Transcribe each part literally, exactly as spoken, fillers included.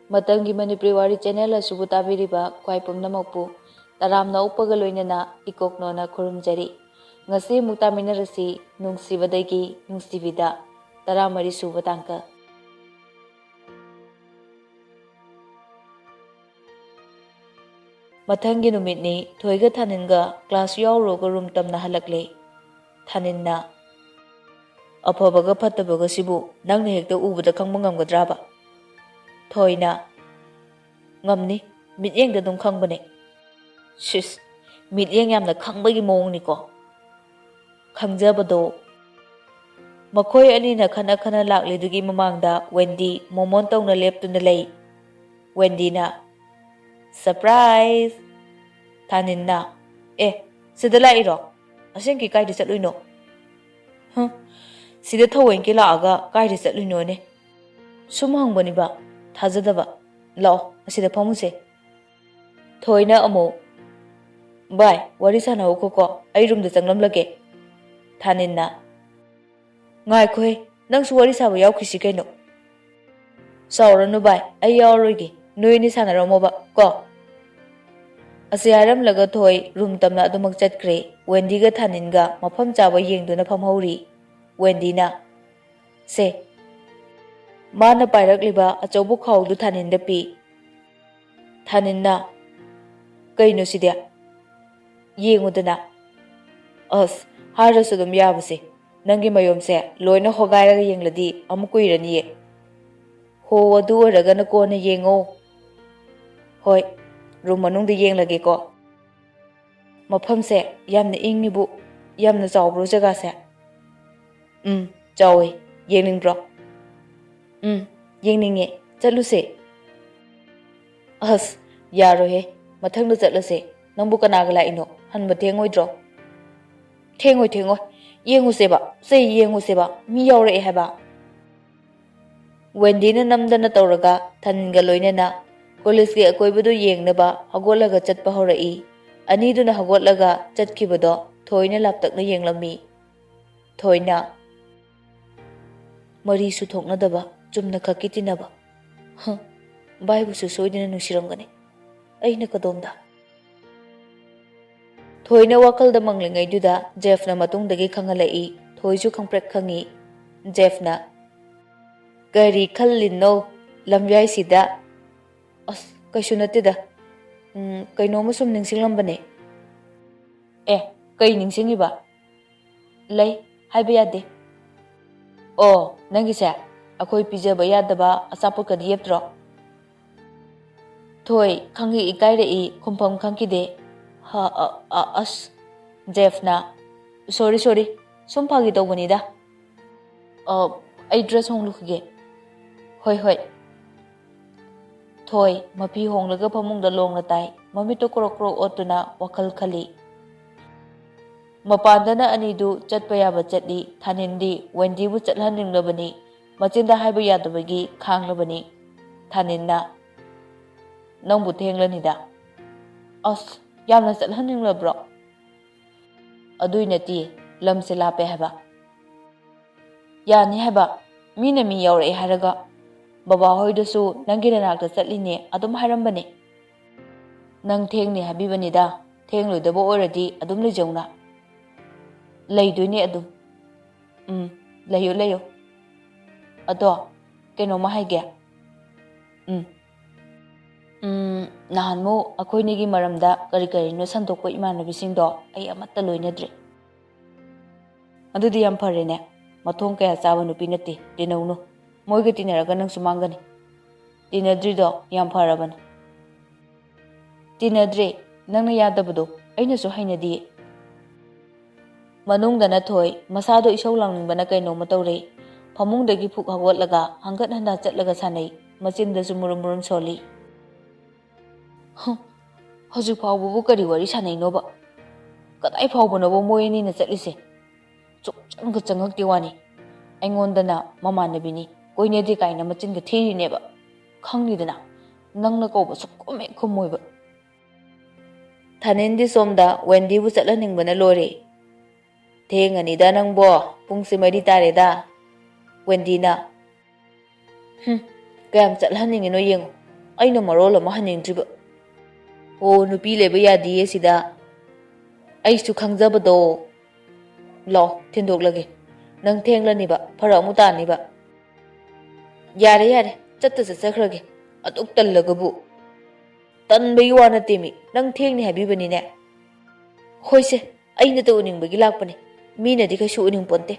ꯃꯇꯝꯒꯤ ꯃꯅꯤꯄꯨꯔꯤ ꯋꯥꯔꯤ ꯆꯦꯅꯦꯜ ꯑꯁꯤꯕꯨ ꯇꯥꯕꯤꯔꯤꯕ ꯈ꯭ꯋꯥꯏ ꯄꯨꯝꯅꯃꯛꯄꯨ ꯇꯔꯥꯝꯅ ꯑꯣꯛꯄꯒ ꯂꯣꯏꯅꯅ ꯏꯀꯣꯛꯅꯣꯅ ꯈꯨꯔꯨꯝꯖꯔꯤ꯫ ꯉꯁꯤ ꯑꯃꯨꯛ ꯇꯥꯃꯤꯟꯅꯔꯁꯤ ꯅꯨꯡꯁꯤꯕꯗꯒꯤ ꯅꯨꯡꯁꯤꯕꯤꯗ, ꯇꯔꯥꯃꯔꯤ ꯁꯨꯕ ꯇꯥꯡꯀꯛ꯫ ꯃꯊꯪꯒꯤ ꯅꯨꯃꯤꯠꯅꯤ, ꯊꯣꯏꯒ ꯊꯥꯅꯤꯟꯒ ꯀ꯭ꯂꯥꯁ ꯌꯥꯎꯔꯨꯔꯒ ꯔꯨꯝ ꯇꯝꯅ ꯍꯜꯂꯛꯂꯦ꯫ ꯊꯥꯅꯤꯟꯅ, "ꯑꯐꯕꯒ ꯐꯠꯇꯕꯒꯁꯤꯕꯨ ꯅꯪꯅ ꯍꯦꯛꯇ ꯎꯕꯗ ꯈꯪꯕ ꯉꯝꯒꯗ꯭ꯔꯥꯕ?" ꯊꯣꯏꯅ, "ꯉꯝꯅꯤ, ꯃꯤꯠꯌꯦꯡꯗ ꯑꯗꯨꯝ ꯈꯪꯕꯅꯦ꯫" "ꯁꯤꯁ, ꯃꯤꯠꯌꯦꯡ ꯌꯥꯝꯅ ꯈꯪꯕꯒꯤ ꯃꯑꯣꯡꯅꯤꯀꯣ꯫" ꯈꯪꯖꯕꯗꯣ꯫ ꯃꯈꯣꯏ ꯑꯅꯤꯅ ꯈꯠꯅ ꯈꯠꯅ ꯂꯥꯛꯂꯤꯗꯨꯒꯤ ꯃꯃꯥꯡꯗ ꯋꯦꯟꯗꯤ ꯃꯣꯃꯣꯟ ꯇꯧꯅ ꯂꯦꯞꯇꯨꯅ ꯂꯩ꯫ ꯋꯦꯟꯗꯤꯅ, "ꯁꯔꯄ꯭ꯔꯥꯏꯖ!" ꯊꯥꯅꯤꯟꯅ, "ꯑꯦ, ꯁꯤꯗ ꯂꯥꯛꯏꯔꯣ? ꯑꯁꯦꯡꯀꯤ ꯀꯥꯏꯗ ꯆꯠꯂꯨꯏꯅꯣ?" "ꯍ, ꯁꯤꯗ ꯊꯑꯣꯏꯟꯀꯤ ꯂꯥꯛꯑꯒ ꯀꯥꯏꯗ ꯆꯠꯂꯨꯏꯅꯣꯅꯦ? ꯁꯨꯝ ꯍꯪꯕꯅꯤꯕ, ꯊꯥꯖꯗꯕ꯫ ꯂꯥꯛꯑꯣ, ꯑꯁꯤꯗ ꯐꯝꯃꯨꯁꯦ꯫" ꯊꯣꯏꯅ ꯑꯃꯨꯛ, "ꯚꯥꯏ, ꯋꯥꯔꯤ ꯁꯥꯟꯅꯧꯈꯣꯀꯣ, ꯑꯩ ꯔꯨꯝꯗ ꯆꯪꯂꯝꯂꯒꯦ꯫" ꯊꯥꯅꯤꯟꯅ, "ꯉꯥꯏꯈꯣꯍꯦ, ꯅꯪꯁꯨ ꯋꯥꯔꯤ ꯁꯥꯕ ꯌꯥꯎꯈꯤꯁꯤ ꯀꯩꯅꯣ꯫" "ꯁꯥꯎꯔꯅꯨ ꯚꯥꯏ, ꯑꯩ ꯌꯥꯎꯔꯔꯣꯏꯒꯦ, ꯅꯣꯏ ꯑꯅꯤ ꯁꯥꯟꯅꯔꯝꯃꯣꯕ ꯀꯣ꯫" ꯑꯁꯤ ꯍꯥꯏꯔꯝꯂꯒ ꯊꯣꯏ ꯔꯨꯝ ꯇꯝꯅ ꯑꯗꯨꯃꯛ ꯆꯠꯈ꯭ꯔꯦ꯫ ꯋꯦꯟꯗꯤꯒ ꯊꯥꯅꯤꯟꯒ ꯃꯐꯝ ꯆꯥꯕ ꯌꯦꯡꯗꯨꯅ ꯐꯝꯍꯧꯔꯤ꯫ ꯋꯦꯟꯗꯤꯅ, "ꯁꯦ꯫" ꯃꯥꯅ ꯄꯥꯏꯔꯛꯂꯤꯕ ꯑꯆꯧꯕ ꯈꯥꯎꯗꯨ ꯊꯥꯅꯤꯟꯗ ꯄꯤ꯫ ꯊꯥꯅꯤꯟꯅ, "ꯀꯩꯅꯣ ꯁꯤꯗꯤ? ꯌꯦꯡꯉꯨꯗꯅ꯫" "ꯑꯁ, ꯍꯥꯏꯔꯁꯨ ꯑꯗꯨꯝ ꯌꯥꯕꯁꯦ꯫ ꯅꯪꯒꯤ ꯃꯌꯣꯝꯁꯦ ꯂꯣꯏꯅ ꯍꯣꯒꯥꯏꯔꯒ ꯌꯦꯡꯂꯗꯤ ꯑꯃꯨꯛ ꯀꯨꯏꯔꯅꯤꯌꯦ꯫" "ꯍꯣ, ꯑꯗꯨ ꯑꯣꯏꯔꯒꯅ ꯀꯣꯟꯅ ꯌꯦꯡꯉꯣ꯫" "ꯍꯣꯏ, ꯔꯨꯝ ꯃꯅꯨꯡꯗ ꯌꯦꯡꯂꯒꯦꯀꯣ꯫" "ꯃꯐꯝꯁꯦ ꯌꯥꯝꯅ ꯏꯪꯉꯤꯕꯨ, ꯌꯥꯝꯅ ꯆꯥꯎꯕ꯭ꯔꯣ ꯖꯒꯥꯁꯦ?" "ꯎꯝ, ꯆꯥꯎꯋꯦ꯫ ꯌꯦꯡꯅꯤꯡꯕ꯭ꯔꯣ?" "ꯎꯝ, ꯌꯦꯡꯅꯤꯡꯉꯦ꯫ ꯆꯠꯂꯨꯁꯦ꯫" "ꯑꯁ, ꯌꯥꯔꯣꯏꯍꯦ꯫ ꯃꯊꯪꯗ ꯆꯠꯂꯁꯦ꯫ ꯅꯪꯕꯨ ꯀꯅꯥꯒ ꯂꯥꯛꯏꯅꯣ? ꯍꯟꯕ ꯊꯦꯡꯉꯣꯏꯗ꯭ꯔꯣ?" "ꯊꯦꯡꯉꯣꯏ, ꯊꯦꯡꯉꯣꯏ꯫ ꯌꯦꯡꯉꯨꯁꯦꯕ꯫ ꯁꯦ, ꯌꯦꯡꯉꯨꯁꯦꯕ꯫ ꯃꯤ ꯌꯥꯎꯔꯛꯑꯦ ꯍꯥꯏꯕ꯫" ꯋꯦꯟꯗꯤꯅ ꯅꯝꯗꯅ ꯇꯧꯔꯒ ꯊꯥꯅꯤꯟꯒ ꯂꯣꯏꯅꯅ ꯀꯣꯂꯦꯖꯀꯤ ꯑꯀꯣꯏꯕꯗꯨ ꯌꯦꯡꯅꯕ ꯍꯧꯒꯠꯂꯒ ꯆꯠꯄ ꯍꯧꯔꯛꯏ꯫ ꯑꯅꯤꯗꯨꯅ ꯍꯧꯒꯠꯂꯒ ꯆꯠꯈꯤꯕꯗꯣ ꯊꯣꯏꯅ ꯂꯥꯞꯇꯛꯅ ꯌꯦꯡꯂꯝꯃꯤ꯫ ꯊꯣꯏꯅ, "ꯃꯔꯤꯁꯨ ꯊꯣꯛꯅꯗꯕ, ꯆꯨꯝꯅ ꯈꯛꯀꯤ ꯇꯤꯟꯅꯕ꯫ ꯍ, ꯚꯥꯏꯕꯨꯁꯨ ꯁꯣꯏꯗꯅ ꯅꯨꯡꯁꯤꯔꯝꯒꯅꯤ꯫ ꯑꯩꯅ ꯀꯗꯣꯝꯗ? ꯊꯣꯏꯅ ꯋꯥꯈꯜꯗ ꯃꯪꯂꯤꯉꯩꯗꯨꯗ ꯖꯦꯐꯅ ꯃꯇꯨꯡꯗꯒꯤ ꯈꯪꯍꯜꯂꯛꯏ꯫ ꯊꯣꯏꯁꯨ ꯈꯪꯄ꯭ꯔꯦꯛ ꯈꯪꯉꯤ꯫ ꯖꯦꯐꯅ, "ꯀꯔꯤ ꯈꯜꯂꯤꯅꯣ ꯂꯝꯌꯥꯏꯁꯤꯗ?" "ꯑꯁ, ꯀꯩꯁꯨ ꯅꯠꯇꯦꯗ꯫ ꯎꯝ, ꯀꯩꯅꯣꯝꯃ ꯁꯨꯝ ꯅꯤꯡꯁꯤꯡꯂꯝꯕꯅꯦ꯫" "ꯑꯦ, ꯀꯩ ꯅꯤꯡꯁꯤꯡꯉꯤꯕ?" "ꯂꯩ, ꯍꯥꯏꯕ ꯌꯥꯗꯦ꯫" "ꯑꯣ, ꯅꯪꯒꯤꯁꯦ ꯑꯩꯈꯣꯏ ꯄꯤꯖꯕ ꯌꯥꯗꯕ ꯑꯆꯥꯄꯣꯠꯀꯗꯤ ꯌꯦꯞꯇ꯭ꯔꯣ?" ꯊꯣꯏ ꯈꯪꯏ ꯏꯀꯥꯏꯔꯛꯏ, ꯈꯨꯝꯐꯝ ꯈꯪꯈꯤꯗꯦ꯫ ꯍ, ꯑ, ꯑ, ꯑꯁ꯫ ꯖꯦꯐꯅ, "ꯁꯣꯔꯤ, ꯁꯣꯔꯤ, ꯁꯨꯝ ꯐꯥꯒꯤ ꯇꯧꯕꯅꯤꯗ꯫ ꯑ, ꯑꯩ ꯗ꯭ꯔꯦꯁ ꯍꯣꯡꯂꯨꯈꯤꯒꯦ꯫" "ꯍꯣꯏ, ꯍꯣꯏ꯫" ꯊꯣꯏ ꯃꯐꯤ ꯍꯣꯡꯂꯒ ꯐꯃꯨꯡꯗ ꯂꯣꯡꯅ ꯇꯥꯏ꯫ ꯃꯃꯤꯠꯇꯨ ꯀ꯭ꯔꯣꯛ ꯀ꯭ꯔꯣꯛ ꯑꯣꯠꯇꯨꯅ ꯋꯥꯈꯜ ꯈꯜꯂꯤ꯫ ꯃꯄꯥꯟꯗꯅ ꯑꯅꯤꯗꯨ ꯆꯠꯄ ꯌꯥꯕ ꯆꯠꯂꯤ꯫ ꯊꯥꯅꯤꯟꯗꯤ ꯋꯦꯟꯗꯤꯕꯨ ꯆꯠꯍꯟꯅꯤꯡꯂꯕꯅꯤ꯫ ꯃꯆꯤꯟꯗ ꯍꯥꯏꯕ ꯌꯥꯗꯕꯒꯤ ꯈꯥꯡꯂꯕꯅꯤ꯫ ꯊꯥꯅꯤꯟꯅ, "ꯅꯪꯕꯨ ꯊꯦꯡꯂꯅꯤꯗ꯫" "ꯑꯁ, ꯌꯥꯝꯅ ꯆꯠꯍꯟꯅꯤꯡꯂꯕ꯭ꯔꯣ?" "ꯑꯗꯨꯏ ꯅꯠꯇꯦ, ꯂꯝꯁꯦ ꯂꯥꯞꯄꯦ ꯍꯥꯏꯕ꯫" "ꯌꯥꯅꯤ ꯍꯥꯏꯕ, ꯃꯤꯅ ꯃꯤ ꯌꯥꯎꯔꯛꯑꯦ ꯍꯥꯏꯔꯒ꯫ ꯕꯕꯥ ꯍꯣꯏꯗꯁꯨ ꯅꯪꯒꯤ ꯅꯅꯥꯛꯇ ꯆꯠꯂꯤꯅꯦ ꯑꯗꯨꯝ ꯍꯥꯏꯔꯝꯕꯅꯦ꯫" "ꯅꯪ ꯊꯦꯡꯅꯤ ꯍꯥꯏꯕꯤꯕꯅꯤꯗ, ꯊꯦꯡꯂꯣꯏꯗꯕ ꯑꯣꯏꯔꯗꯤ ꯑꯗꯨꯝ ꯂꯩꯖꯧꯅ꯫" "ꯂꯩꯗꯣꯏꯅꯦ ꯑꯗꯨꯝ꯫" "ꯎꯝ, ꯂꯩꯌꯨ, ꯂꯩꯌꯨ꯫ ꯑꯗꯣ, ꯀꯩꯅꯣꯝꯃ ꯍꯥꯏꯒꯦ꯫" "ꯎꯝ꯫" "ꯎꯝ, ꯅꯍꯥꯟꯃꯨꯛ ꯑꯩꯈꯣꯏꯅꯤꯒꯤ ꯃꯔꯝꯗ ꯀꯔꯤ ꯀꯔꯤꯅꯣ ꯁꯟꯗꯣꯛꯄ ꯏꯃꯥꯟꯅꯕꯤꯁꯤꯡꯗꯣ ꯑꯩ ꯑꯃꯠꯇ ꯂꯣꯏꯅꯗ꯭ꯔꯤ꯫" "ꯑꯗꯨꯗꯤ ꯌꯥꯝ ꯐꯔꯦꯅꯦ꯫ ꯃꯊꯣꯡ ꯀꯌꯥ ꯆꯥꯕ ꯅꯨꯄꯤ ꯅꯠꯇꯦ, ꯇꯤꯟꯅꯧꯅꯨ꯫ ꯃꯣꯏꯒ ꯇꯤꯟꯅꯔꯒ ꯅꯪꯁꯨ ꯃꯥꯡꯒꯅꯤ꯫ ꯇꯤꯟꯅꯗ꯭ꯔꯤꯗꯣ ꯌꯥꯝ ꯐꯔꯕꯅꯤ꯫" "ꯇꯤꯟꯅꯗ꯭ꯔꯦ, ꯅꯪꯅ ꯌꯥꯗꯕꯗꯣ ꯑꯩꯅꯁꯨ ꯍꯩꯅꯗꯤꯌꯦ꯫" ꯃꯅꯨꯡꯗꯅ ꯊꯣꯏ, ꯃꯁꯥꯗꯣ ꯏꯁꯧ ꯂꯥꯡꯅꯤꯡꯕꯅ ꯀꯩꯅꯣꯝꯃ ꯇꯧꯔꯦ꯫ ꯐꯃꯨꯡꯗꯒꯤ ꯐꯨꯛ ꯍꯧꯒꯠꯂꯒ ꯍꯪꯒꯠ ꯍꯟꯗꯥ ꯆꯠꯂꯒ ꯁꯥꯟꯅꯩ꯫ ꯃꯆꯤꯟꯗꯁꯨ ꯃꯨꯔꯨꯝ ꯃꯨꯔꯨꯝ ꯁꯣꯜꯂꯤ꯫ "ꯍꯨꯝ, ꯍꯧꯖꯤꯛ ꯐꯥꯎꯕꯕꯨ ꯀꯔꯤ ꯋꯥꯔꯤ ꯁꯥꯟꯅꯩꯅꯣꯕ? ꯀꯗꯥꯏ ꯐꯥꯎꯕꯅꯣꯕ ꯃꯣꯏ ꯑꯅꯤꯅ ꯆꯠꯂꯤꯁꯦ? ꯁꯨꯛꯆꯪꯒ ꯆꯪꯉꯛꯇꯦ ꯋꯥꯅꯤ꯫ ꯑꯩꯉꯣꯟꯗꯅ ꯃꯃꯥꯟꯅꯕꯤꯅꯤ, ꯀꯣꯏꯅꯗꯦ ꯀꯥꯏꯅ ꯃꯆꯤꯟꯒ ꯊꯤꯔꯤꯅꯦꯕ꯫ ꯈꯪꯉꯤꯗꯅ, ꯅꯪꯅ ꯀꯧꯕ ꯁꯨꯛꯈꯨꯝ ꯍꯦꯛ ꯈꯨꯝꯃꯣꯏꯕ꯫" ꯊꯥꯅꯤꯟꯗꯤ ꯁꯣꯝꯗ ꯋꯦꯟꯗꯤꯕꯨ ꯆꯠꯍꯟꯅꯤꯡꯕꯅ ꯂꯣꯏꯔꯦ꯫ "ꯊꯦꯡꯉꯅꯤꯗ ꯅꯪꯕꯣ, ꯄꯨꯡꯁꯦ ꯃꯔꯤ ꯇꯥꯔꯦꯗ꯫" ꯋꯦꯟꯗꯤꯅ, "ꯍꯨꯝ, ꯀꯌꯥꯝ ꯆꯠꯍꯟꯅꯤꯡꯉꯤꯅꯣ ꯌꯦꯡꯉꯨ꯫ ꯑꯩꯅ ꯃꯔꯣꯜ ꯑꯃ ꯍꯟꯅꯤꯡꯗ꯭ꯔꯤꯕ꯫ ꯑꯣ, ꯅꯨꯄꯤ ꯂꯩꯕ ꯌꯥꯗꯤꯌꯦ ꯁꯤꯗ꯫ ꯑꯩꯁꯨ ꯈꯪꯖꯕꯗꯣ꯫ ꯂꯥꯎ, ꯊꯤꯟꯗꯣꯛꯂꯒꯦ꯫ ꯅꯪ ꯊꯦꯡꯂꯅꯤꯕ, ꯐꯔꯛ ꯑꯃꯨꯛ ꯇꯥꯅꯤꯕ꯫ ꯌꯥꯔꯦ, ꯌꯥꯔꯦ, ꯆꯠꯇ ꯆꯠꯆꯈ꯭ꯔꯒꯦ꯫ ꯑꯗꯨꯛ ꯇꯜꯂꯒꯕꯨ꯫ ꯇꯟꯕꯒꯤ ꯋꯥ ꯅꯠꯇꯦꯃꯤ, ꯅꯪ ꯊꯦꯡꯅꯤ ꯍꯥꯏꯕꯤꯕꯅꯤꯅꯦ꯫ ꯍꯣꯏꯁꯦ, ꯑꯩꯅꯇ ꯎꯅꯤꯡꯕꯒꯤ ꯂꯥꯛꯄꯅꯦ, ꯃꯤꯅꯗꯤ ꯀꯩꯁꯨ ꯎꯅꯤꯡ ꯄꯣꯟꯇꯦ꯫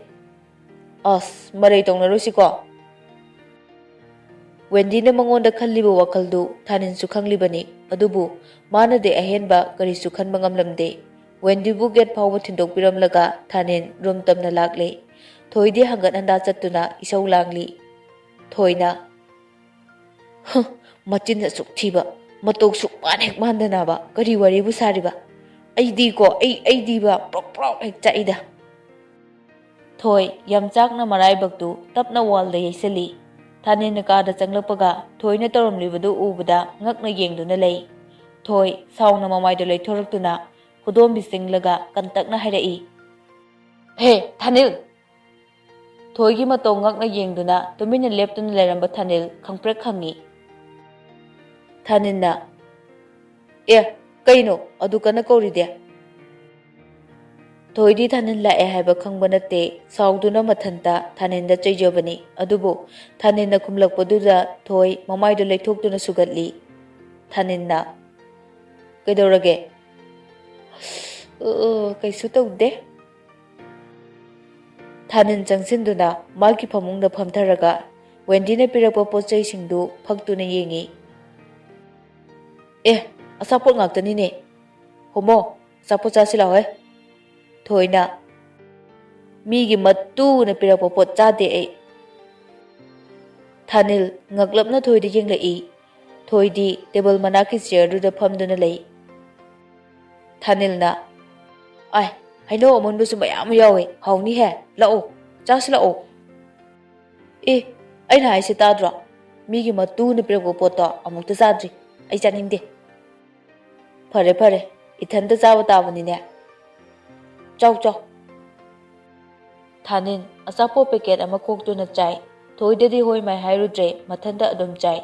ꯑꯁ, ꯃꯔꯩ ꯇꯧꯅꯔꯨꯁꯤꯀꯣ꯫ ꯋꯦꯟꯗꯤꯅ ꯃꯉꯣꯟꯗ ꯈꯜꯂꯤꯕ ꯋꯥꯈꯜꯗꯨ ꯊꯥꯅꯤꯟꯁꯨ ꯈꯪꯂꯤꯕꯅꯤ, ꯑꯗꯨꯕꯨ ꯃꯥꯅꯗꯤ ꯑꯍꯦꯟꯕ ꯀꯔꯤꯁꯨ ꯈꯟꯕ ꯉꯝꯂꯝꯗꯦ꯫ ꯋꯦꯟꯗꯤꯕꯨ ꯒꯦꯠ ꯐꯥꯎꯕ ꯊꯤꯟꯗꯣꯛꯄꯤꯔꯝꯂꯒ ꯊꯥꯅꯤꯟ ꯔꯨꯝ ꯇꯝꯅ ꯂꯥꯛꯂꯦ꯫ ꯊꯣꯏꯗꯤ ꯍꯪꯒꯠ ꯍꯟꯗꯥ ꯆꯠꯇꯨꯅ ꯏꯁꯧ ꯂꯥꯡꯂꯤ꯫ ꯊꯣꯏꯅ, "ꯍ, ꯃꯆꯤꯟ ꯑꯁꯨꯛ ꯊꯤꯕ, ꯃꯇꯧ ꯁꯨꯛ ꯃꯥꯟ ꯍꯦꯛ ꯃꯥꯟꯗꯅꯕ ꯀꯔꯤ ꯋꯥꯔꯤꯕꯨ ꯁꯥꯔꯤꯕ? ꯑꯩꯗꯤꯀꯣ, ꯑꯩ, ꯑꯩꯗꯤꯕ ꯄ꯭ꯔꯣꯛ ꯄ꯭ꯔꯣꯛ ꯍꯦꯛ ꯆꯥꯛꯏꯗ"꯫ ꯊꯣꯏ ꯌꯥꯝ ꯆꯥꯛꯅ ꯃꯔꯥꯏꯕꯛꯇꯨ ꯇꯞꯅ ꯋꯥꯜꯗ ꯌꯩꯁꯜꯂꯤ꯫ ꯊꯥꯅꯤꯟꯅ ꯀꯥꯗ ꯆꯪꯂꯛꯄꯒ ꯊꯣꯏꯅ ꯇꯧꯔꯝꯂꯤꯕꯗꯨ ꯎꯕꯗ ꯉꯛꯅ ꯌꯦꯡꯗꯨꯅ ꯂꯩ꯫ ꯊꯣꯏ ꯁꯥꯎꯅ ꯃꯃꯥꯏꯗꯨ ꯂꯩꯊꯣꯔꯛꯇꯨꯅ ꯈꯨꯗꯣꯝꯕꯤ ꯆꯤꯡꯂꯒ ꯀꯟꯇꯛꯅ ꯍꯥꯏꯔꯛꯏ, "ꯍꯦ, ꯊꯥꯅꯤꯜ!" ꯊꯣꯏꯒꯤ ꯃꯇꯧ ꯉꯛꯅ ꯌꯦꯡꯗꯨꯅ ꯇꯨꯃꯤꯟꯅ ꯂꯦꯞꯇꯨꯅ ꯂꯩꯔꯝꯕ ꯊꯥꯅꯤꯜ ꯈꯪꯄ꯭ꯔꯦꯛ ꯈꯪꯉꯤ꯫ ꯊꯥꯅꯤꯜꯅ, "ꯑꯦ, ꯀꯩꯅꯣ ꯑꯗꯨ ꯀꯟꯅ ꯀꯧꯔꯤꯗꯤ?" ꯊꯣꯏꯗꯤ ꯊꯥꯅꯤꯜ ꯂꯥꯛꯑꯦ ꯍꯥꯏꯕ ꯈꯪꯕ ꯅꯠꯇꯦ, ꯁꯥꯎꯗꯨꯅ ꯃꯊꯟꯇ ꯊꯥꯅꯤꯜꯗ ꯆꯩꯖꯕꯅꯤ꯫ ꯑꯗꯨꯕꯨ ꯊꯥꯅꯤꯜꯅ ꯈꯨꯝꯂꯛꯄꯗꯨꯗ ꯊꯣꯏ ꯃꯃꯥꯏꯗꯨ ꯂꯩꯊꯣꯛꯇꯨꯅ ꯁꯨꯒꯠꯂꯤ꯫ ꯊꯥꯅꯤꯜꯅ, "ꯀꯩꯗꯧꯔꯒꯦ?" "ꯑ, ꯀꯩꯁꯨ ꯇꯧꯗꯦ"꯫ ꯊꯥꯅꯤꯜ ꯆꯪꯁꯤꯟꯗꯨꯅ ꯃꯥꯒꯤ ꯐꯃꯨꯡꯗ ꯐꯝꯊꯔꯒ ꯋꯦꯟꯗꯤꯅ ꯄꯤꯔꯛꯄ ꯄꯣꯠ ꯆꯩꯁꯤꯡꯗꯨ ꯐꯛꯇꯨꯅ ꯌꯦꯡꯉꯤ꯫ "ꯑꯦ, ꯑꯆꯥꯄꯣꯠ ꯉꯥꯛꯇꯅꯤꯅꯦ꯫ ꯍꯣꯃꯣ, ꯑꯆꯥꯄꯣꯠ ꯆꯥꯁꯤ ꯂꯥꯛꯑꯣꯍꯦ"꯫ ꯊꯣꯏꯅ, "ꯃꯤꯒꯤ ꯃꯇꯨꯅ ꯄꯤꯔꯛꯄ ꯄꯣꯠ ꯆꯥꯗꯦ ꯑꯩ"꯫ ꯊꯥꯅꯤꯜ ꯉꯛꯂꯞꯅ ꯊꯣꯏꯗ ꯌꯦꯡꯂꯛꯏ꯫ ꯊꯣꯏꯗꯤ ꯇꯦꯕꯜ ꯃꯅꯥꯛꯀꯤ ꯆꯤꯌꯔꯗꯨꯗ ꯐꯝꯗꯨꯅ ꯂꯩ꯫ ꯊꯥꯅꯤꯜꯅ, "ꯑꯥꯏ, ꯍꯩꯅꯧ ꯑꯃꯨꯟꯕꯁꯨ ꯃꯌꯥꯝ ꯑꯃ ꯌꯥꯎꯋꯦ, ꯍꯥꯎꯅꯤꯍꯦ, ꯂꯥꯛꯑꯣ, ꯆꯥꯁꯤ ꯂꯥꯛꯑꯣ"꯫ "ꯑꯦ, ꯑꯩꯅ ꯍꯥꯏꯁꯦ ꯇꯥꯗ꯭ꯔꯣ? ꯃꯤꯒꯤ ꯃꯇꯨꯅ ꯄꯤꯔꯛꯄ ꯄꯣꯠꯇꯣ ꯑꯃꯨꯛꯇ ꯆꯥꯗ꯭ꯔꯤ, ꯑꯩ ꯆꯥꯅꯤꯡꯗꯦ"꯫ "ꯐꯔꯦ ꯐꯔꯦ, ꯏꯊꯟꯇ ꯆꯥꯕ ꯇꯥꯕꯅꯤꯅꯦ꯫ ꯆꯥꯎ ꯆꯥꯎ"꯫ ꯊꯥꯅꯤꯜ ꯑꯆꯥꯄꯣꯠ ꯄꯦꯀꯦꯠ ꯑꯃ ꯈꯣꯛꯇꯨꯅ ꯆꯥꯏ꯫ ꯊꯣꯏꯗꯗꯤ ꯍꯣꯏ ꯃꯥꯏ ꯍꯥꯏꯔꯨꯗ꯭ꯔꯦ, ꯃꯊꯟꯇ ꯑꯗꯨꯝ ꯆꯥꯏ꯫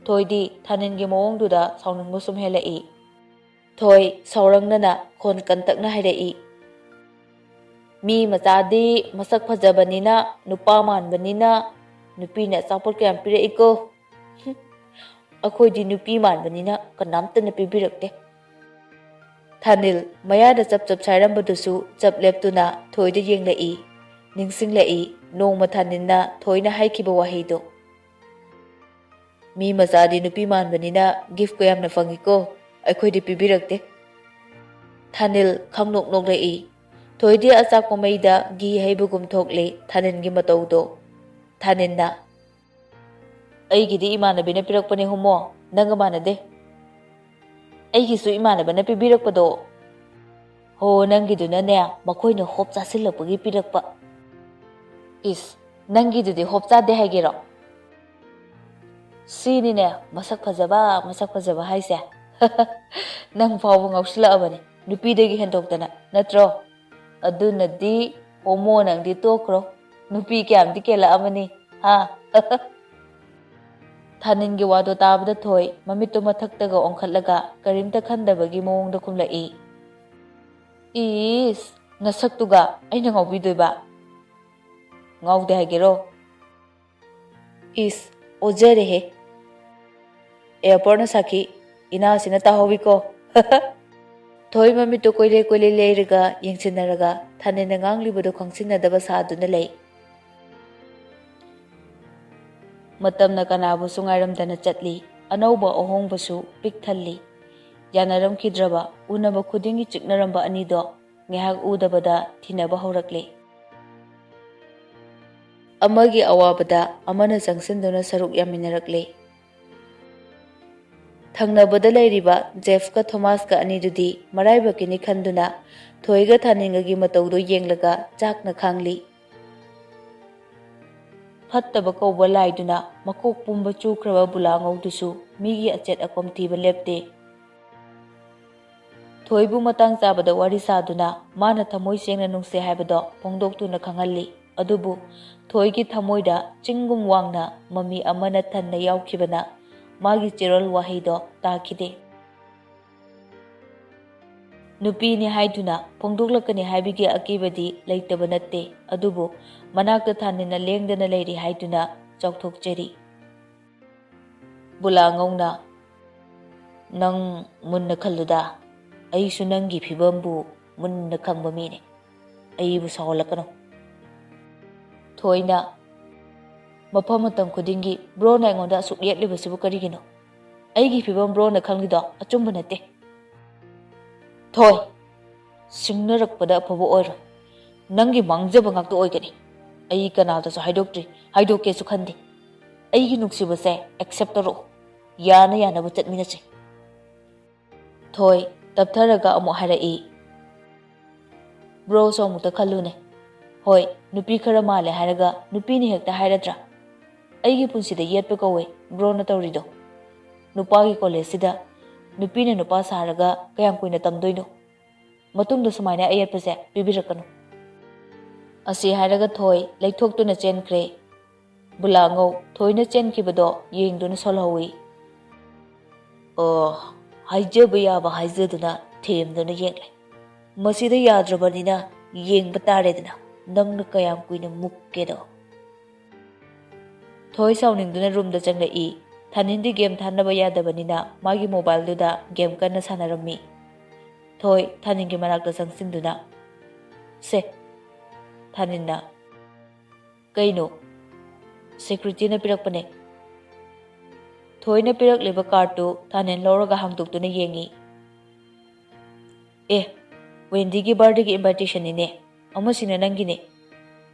ꯊꯣꯏꯗꯤ ꯊꯥꯅꯤꯜꯒꯤ ꯃꯑꯣꯡꯗꯨꯗ ꯁꯥꯎꯅꯤꯡꯕ ꯁꯨꯝ ꯍꯦꯜꯂꯛꯏ꯫ ꯊꯣꯏ ꯁꯥꯎꯔꯪꯅꯅ ꯈꯣꯟ ꯀꯟꯇꯛꯅ ꯍꯥꯏꯔꯛꯏ, "ꯃꯤ ꯃꯆꯥꯗꯤ ꯃꯁꯛ ꯐꯖꯕꯅꯤꯅ, ꯅꯨꯄꯥ ꯃꯥꯟꯕꯅꯤꯅ ꯅꯨꯄꯤꯅ ꯑꯆꯥꯄꯣꯠ ꯀꯌꯥꯝ ꯄꯤꯔꯛꯏꯀꯣ꯫ ꯑꯩꯈꯣꯏꯗꯤ ꯅꯨꯄꯤ ꯃꯥꯟꯕꯅꯤꯅ ꯀꯅꯥꯝꯇꯅ ꯄꯤꯕꯤꯔꯛꯇꯦ꯫" ꯊꯥꯅꯤꯜ ꯃꯌꯥꯗ ꯆꯞ ꯆꯞ ꯁꯥꯏꯔꯝꯕꯗꯨꯁꯨ ꯆꯞ ꯂꯦꯞꯇꯨꯅ ꯊꯣꯏꯗ ꯌꯦꯡꯂꯛꯏ꯫ ꯅꯤꯡꯁꯤꯡꯂꯛꯏ ꯅꯣꯡꯃ ꯊꯥꯅꯤꯜꯅ ꯊꯣꯏꯅ ꯍꯥꯏꯈꯤꯕ ꯋꯥꯍꯩꯗꯣ, "ꯃꯤ ꯃꯆꯥꯗꯤ ꯅꯨꯄꯤ ꯃꯥꯟꯕꯅꯤꯅ ꯒꯤꯐꯀ ꯌꯥꯝꯅ ꯐꯪꯉꯤꯀꯣ, ꯑꯩꯈꯣꯏꯗꯤ ꯄꯤꯕꯤꯔꯛꯇꯦ꯫" ꯊꯥꯅꯤꯜ ꯈꯪꯅꯣꯛ ꯅꯣꯛꯂꯛꯏ꯫ ꯊꯣꯏꯗꯤ ꯑꯆꯥꯛꯄ ꯃꯩꯗ ꯘꯤ ꯍꯩꯕꯒꯨꯝ ꯊꯣꯛꯂꯤ ꯊꯥꯅꯤꯜꯒꯤ ꯃꯇꯧꯗꯣ꯫ ꯊꯥꯅꯤꯜꯅ, "ꯑꯩꯒꯤꯗꯤ ꯏꯃꯥꯟꯅꯕꯤꯅ ꯄꯤꯔꯛꯄꯅꯦ ꯍꯣꯃꯣ, ꯅꯪꯒ ꯃꯥꯟꯅꯗꯦ꯫" "ꯑꯩꯒꯤꯁꯨ ꯏꯃꯥꯟꯅꯕꯅ ꯄꯤꯕꯤꯔꯛꯄꯗꯣ꯫" "ꯍꯣ, ꯅꯪꯒꯤꯗꯨꯅꯅꯦ ꯃꯈꯣꯏꯅ ꯍꯣꯞ ꯆꯥꯁꯤꯜꯂꯛꯄꯒꯤ ꯄꯤꯔꯛꯄ꯫" "ꯏꯁ, ꯅꯪꯒꯤꯗꯨꯗꯤ ꯍꯣꯞ ꯆꯥꯗꯦ ꯍꯥꯏꯒꯦꯔꯣ?" "ꯁꯤꯅꯤꯅꯦ ꯃꯁꯛ ꯐꯖꯕ, ꯃꯁꯛ ꯐꯖꯕ ꯍꯥꯏꯁꯦ꯫" "ꯅꯪ ꯐꯥꯎꯕ ꯉꯥꯎꯁꯤꯜꯂꯛꯑꯕꯅꯤ, ꯅꯨꯄꯤꯗꯒꯤ ꯍꯦꯟꯗꯣꯛꯇꯅ, ꯅꯠꯇ꯭ꯔꯣ? ꯑꯗꯨꯅꯗꯤ ꯍꯣꯃꯣ ꯅꯪꯗꯤ ꯇꯣꯛꯈ꯭ꯔꯣ, ꯅꯨꯄꯤ ꯀꯌꯥꯝꯗꯤ ꯀꯦꯜꯂꯛꯑꯃꯅꯤ, ꯍꯥ?" ꯊꯥꯅꯤꯜꯒꯤ ꯋꯥꯗꯣ ꯇꯥꯕꯗ ꯊꯣꯏ ꯃꯃꯤꯠꯇꯣ ꯃꯊꯛꯇꯒ ꯑꯣꯟꯈꯠꯂꯒ ꯀꯔꯤꯝꯇ ꯈꯟꯗꯕꯒꯤ ꯃꯑꯣꯡꯗ ꯈꯨꯝꯂꯛꯏ꯫ "ꯏꯁ, ꯅꯁꯛꯇꯨꯒ ꯑꯩꯅ ꯉꯥꯎꯕꯤꯗꯣꯏꯕ? ꯉꯥꯎꯗꯦ ꯍꯥꯏꯒꯦꯔꯣ?" "ꯏꯁ, ꯑꯣꯖꯔꯦꯍꯦ꯫" "ꯑꯦꯌꯥꯔꯄꯣꯔꯠꯅ ꯁꯥꯈꯤ, ꯏꯅꯥꯁꯤꯅ ꯇꯥꯍꯧꯋꯤꯀꯣ꯫" ꯊꯣꯏ ꯃꯃꯤꯠꯇꯨ ꯀꯣꯏꯂꯦ ꯀꯣꯏꯂꯦ ꯂꯩꯔꯒ ꯌꯦꯡꯁꯤꯟꯅꯔꯒ ꯊꯥꯅꯤꯜꯅ ꯉꯥꯡꯂꯤꯕꯗꯨ ꯈꯪꯁꯤꯟꯅꯗꯕ ꯁꯥꯗꯨꯅ ꯂꯩ꯫ ꯃꯇꯝꯅ ꯀꯅꯥꯕꯨꯁꯨ ꯉꯥꯏꯔꯝꯗꯅ ꯆꯠꯂꯤ꯫ ꯑꯅꯧꯕ ꯑꯍꯣꯡꯕꯁꯨ ꯄꯤꯛ ꯊꯜꯂꯤ꯫ ꯌꯥꯅꯔꯝꯈꯤꯗ꯭ꯔꯕ, ꯎꯅꯕ ꯈꯨꯗꯤꯡꯒꯤ ꯆꯤꯛꯅꯔꯝꯕ ꯑꯅꯤꯗꯣ ꯉꯥꯏꯍꯥꯛ ꯎꯗꯕꯗ ꯊꯤꯅꯕ ꯍꯧꯔꯛꯂꯦ꯫ ꯑꯃꯒꯤ ꯑꯋꯥꯕꯗ ꯑꯃꯅ ꯆꯪꯁꯤꯟꯗꯨꯅ ꯁꯔꯨꯛ ꯌꯥꯃꯤꯟꯅꯔꯛꯂꯦ꯫ ꯊꯪꯅꯕꯗ ꯂꯩꯔꯤꯕ ꯖꯦꯐꯀ ꯊꯣꯃꯥꯁꯀ ꯑꯅꯤꯗꯨꯗꯤ ꯃꯔꯥꯏꯕꯛꯀꯤꯅꯤ ꯈꯟꯗꯨꯅ ꯊꯣꯏꯒ ꯊꯥꯅꯤꯜꯒꯒꯤ ꯃꯇꯧꯗꯨ ꯌꯦꯡꯂꯒ ꯆꯥꯛꯅ ꯈꯥꯡꯂꯤ꯫ ꯐꯠꯇꯕ ꯀꯧꯕ ꯂꯥꯏꯗꯨꯅ ꯃꯀꯣꯛ ꯄꯨꯝꯕ ꯆꯨꯈ꯭ꯔꯕ ꯕꯨꯂꯥꯉꯧꯗꯨꯁꯨ ꯃꯤꯒꯤ ꯑꯆꯦꯠ ꯑꯀꯣꯝ ꯊꯤꯕ ꯂꯦꯞꯇꯦ꯫ ꯊꯣꯏꯕꯨ ꯃꯇꯥꯡ ꯆꯥꯕꯗ ꯋꯥꯔꯤ ꯁꯥꯗꯨꯅ ꯃꯥꯅ ꯊꯃꯣꯏ ꯁꯦꯡꯅ ꯅꯨꯡꯁꯤ ꯍꯥꯏꯕꯗꯣ ꯐꯣꯡꯗꯣꯛꯇꯨꯅ ꯈꯪꯍꯜꯂꯤ꯫ ꯑꯗꯨꯕꯨ ꯊꯣꯏꯒꯤ ꯊꯃꯣꯏꯗ ꯆꯤꯡꯒꯨꯝ ꯋꯥꯡꯅ ꯃꯃꯤ ꯑꯃꯅ ꯊꯟꯅ ꯌꯥꯎꯈꯤꯕꯅ ꯃꯥꯒꯤ ꯆꯦꯔꯣꯜ ꯋꯥꯍꯩꯗꯣ ꯇꯥꯈꯤꯗꯦ꯫ ꯅꯨꯄꯤꯅꯤ ꯍꯥꯏꯗꯨꯅ ꯐꯣꯡꯗꯣꯛꯂꯛꯀꯅꯤ ꯍꯥꯏꯕꯒꯤ ꯑꯀꯤꯕꯗꯤ ꯂꯩꯇꯕ ꯅꯠꯇꯦ, ꯑꯗꯨꯕꯨ ꯃꯅꯥꯛꯇ ꯊꯥꯅꯤꯟꯅ ꯂꯦꯡꯗꯅ ꯂꯩꯔꯤ ꯍꯥꯏꯗꯨꯅ ꯆꯥꯎꯊꯣꯛꯆꯔꯤ꯫ ꯕꯨꯂꯥꯉꯧꯅ, "ꯅꯪ ꯃꯨꯟꯅ ꯈꯜꯂꯨꯗ, ꯑꯩꯁꯨ ꯅꯪꯒꯤ ꯐꯤꯕꯝꯕꯨ ꯃꯨꯟꯅ ꯈꯪꯕ ꯃꯤꯅꯤ꯫ ꯑꯩꯕꯨ ꯁꯥꯎꯍꯜꯂꯛꯀꯅꯨ꯫" ꯊꯣꯏꯅ, "ꯃꯐꯝ ꯃꯇꯝ ꯈꯨꯗꯤꯡꯒꯤ ꯕ꯭ꯔꯣꯅ ꯑꯩꯉꯣꯟꯗ ꯑꯁꯨꯛ ꯌꯦꯠꯂꯤꯕꯁꯤꯕꯨ ꯀꯔꯤꯒꯤꯅꯣ? ꯑꯩꯒꯤ ꯐꯤꯕꯝ ꯕ꯭ꯔꯣꯅ ꯈꯪꯂꯤꯗꯣ ꯑꯆꯨꯝꯕ ꯅꯠꯇꯦ꯫" ꯊꯣꯏ, ꯁꯤꯡꯅꯔꯛꯄꯗ ꯑꯐꯕ ꯑꯣꯏꯔꯣꯏ꯫ ꯅꯪꯒꯤ ꯃꯥꯡꯖꯕ ꯉꯥꯛꯇ ꯑꯣꯏꯒꯅꯤ꯫ ꯑꯩ ꯀꯅꯥꯗꯁꯨ ꯍꯥꯏꯗꯣꯛꯇ꯭ꯔꯤ, ꯍꯥꯏꯗꯣꯛꯀꯦꯁꯨ ꯈꯟꯗꯦ꯫ ꯑꯩꯒꯤ ꯅꯨꯡꯁꯤꯕꯁꯦ ꯑꯦꯛꯁꯦꯞ ꯇꯧꯔꯛꯎ꯫ ꯌꯥꯅ ꯌꯥꯅꯕ ꯆꯠꯃꯤꯟꯅꯁꯤ꯫ ꯊꯣꯏ, ꯇꯞꯊꯔꯒ ꯑꯃꯨꯛ ꯍꯥꯏꯔꯛꯏ, "ꯕ꯭ꯔꯣꯁꯨ ꯑꯃꯨꯛꯇ ꯈꯜꯂꯨꯅꯦ꯫ ꯍꯣꯏ, ꯅꯨꯄꯤ ꯈꯔ ꯃꯥꯜꯂꯦ ꯍꯥꯏꯔꯒ ꯅꯨꯄꯤꯅ ꯍꯦꯛꯇ ꯍꯥꯏꯔꯗ꯭ꯔꯥ? ꯑꯩꯒꯤ ꯄꯨꯟꯁꯤꯗ ꯌꯦꯠꯄ ꯀꯧꯋꯦ ꯕ꯭ꯔꯣꯅ ꯇꯧꯔꯤꯗꯣ꯫ ꯅꯨꯄꯥꯒꯤ ꯀꯣꯂꯦꯖꯁꯤꯗ ꯅꯨꯄꯤꯅ ꯅꯨꯄꯥ ꯁꯥꯔꯒ ꯀꯌꯥꯝ ꯀꯨꯏꯅ ꯇꯝꯗꯣꯏꯅꯣ? ꯃꯇꯨꯡꯗ ꯁꯨꯃꯥꯏꯅ ꯑꯌꯦꯠꯄꯁꯦ ꯄꯤꯕꯤꯔꯛꯀꯅꯨ꯫" ꯑꯁꯤ ꯍꯥꯏꯔꯒ ꯊꯣꯏ ꯂꯩꯊꯣꯛꯇꯨꯅ ꯆꯦꯟꯈ꯭ꯔꯦ꯫ ꯕꯨꯂꯥꯉꯧ ꯊꯣꯏꯅ ꯆꯦꯟꯈꯤꯕꯗꯣ ꯌꯦꯡꯗꯨꯅ ꯁꯣꯜꯍꯧꯏ꯫ ꯑꯣ, ꯍꯥꯏꯖꯕ ꯌꯥꯕ ꯍꯥꯏꯖꯗꯨꯅ ꯊꯦꯝꯗꯨꯅ ꯌꯦꯡꯂꯦ꯫ ꯃꯁꯤꯗ ꯌꯥꯗ꯭ꯔꯕꯅꯤꯅ ꯌꯦꯡꯕ ꯇꯥꯔꯦꯗꯅ, ꯅꯪꯅ ꯀꯌꯥꯝ ꯀꯨꯏꯅ ꯃꯨꯛꯀꯦꯗꯣ꯫ ꯊꯣꯏ ꯁꯥꯎꯅꯤꯡꯗꯨꯅ ꯔꯨꯝꯗ ꯆꯪꯂꯛꯏ꯫ ꯊꯥꯅꯤꯟꯗꯤ ꯒꯦꯝ ꯊꯥꯅꯕ ꯌꯥꯗꯕꯅꯤꯅ ꯃꯥꯒꯤ ꯃꯣꯕꯥꯏꯜꯗꯨꯗ ꯒꯦꯝ ꯀꯟꯅ ꯁꯥꯟꯅꯔꯝꯃꯤ꯫ ꯊꯣꯏ ꯊꯥꯅꯤꯟꯒꯤ ꯃꯅꯥꯛꯇ ꯆꯪꯁꯤꯟꯗꯨꯅ, "ꯁꯦ꯫" ꯊꯥꯅꯤꯟꯅ, "ꯀꯩꯅꯣ?" "ꯁꯦꯀ꯭ꯌꯨꯔꯤꯇꯤꯅ ꯄꯤꯔꯛꯄꯅꯦ꯫" ꯊꯣꯏꯅ ꯄꯤꯔꯛꯂꯤꯕ ꯀꯥꯔꯠꯇꯨ ꯊꯥꯅꯤꯟ ꯂꯧꯔꯒ ꯍꯥꯡꯗꯣꯛꯇꯨꯅ ꯌꯦꯡꯉꯤ꯫ "ꯑꯦ, ꯋꯦꯟꯗꯤꯒꯤ ꯕꯥꯔꯗꯦꯒꯤ ꯏꯟꯚꯥꯏꯇꯦꯁꯟꯅꯤꯅꯦ꯫ ꯑꯃꯁꯤꯅ ꯅꯪꯒꯤꯅꯦ꯫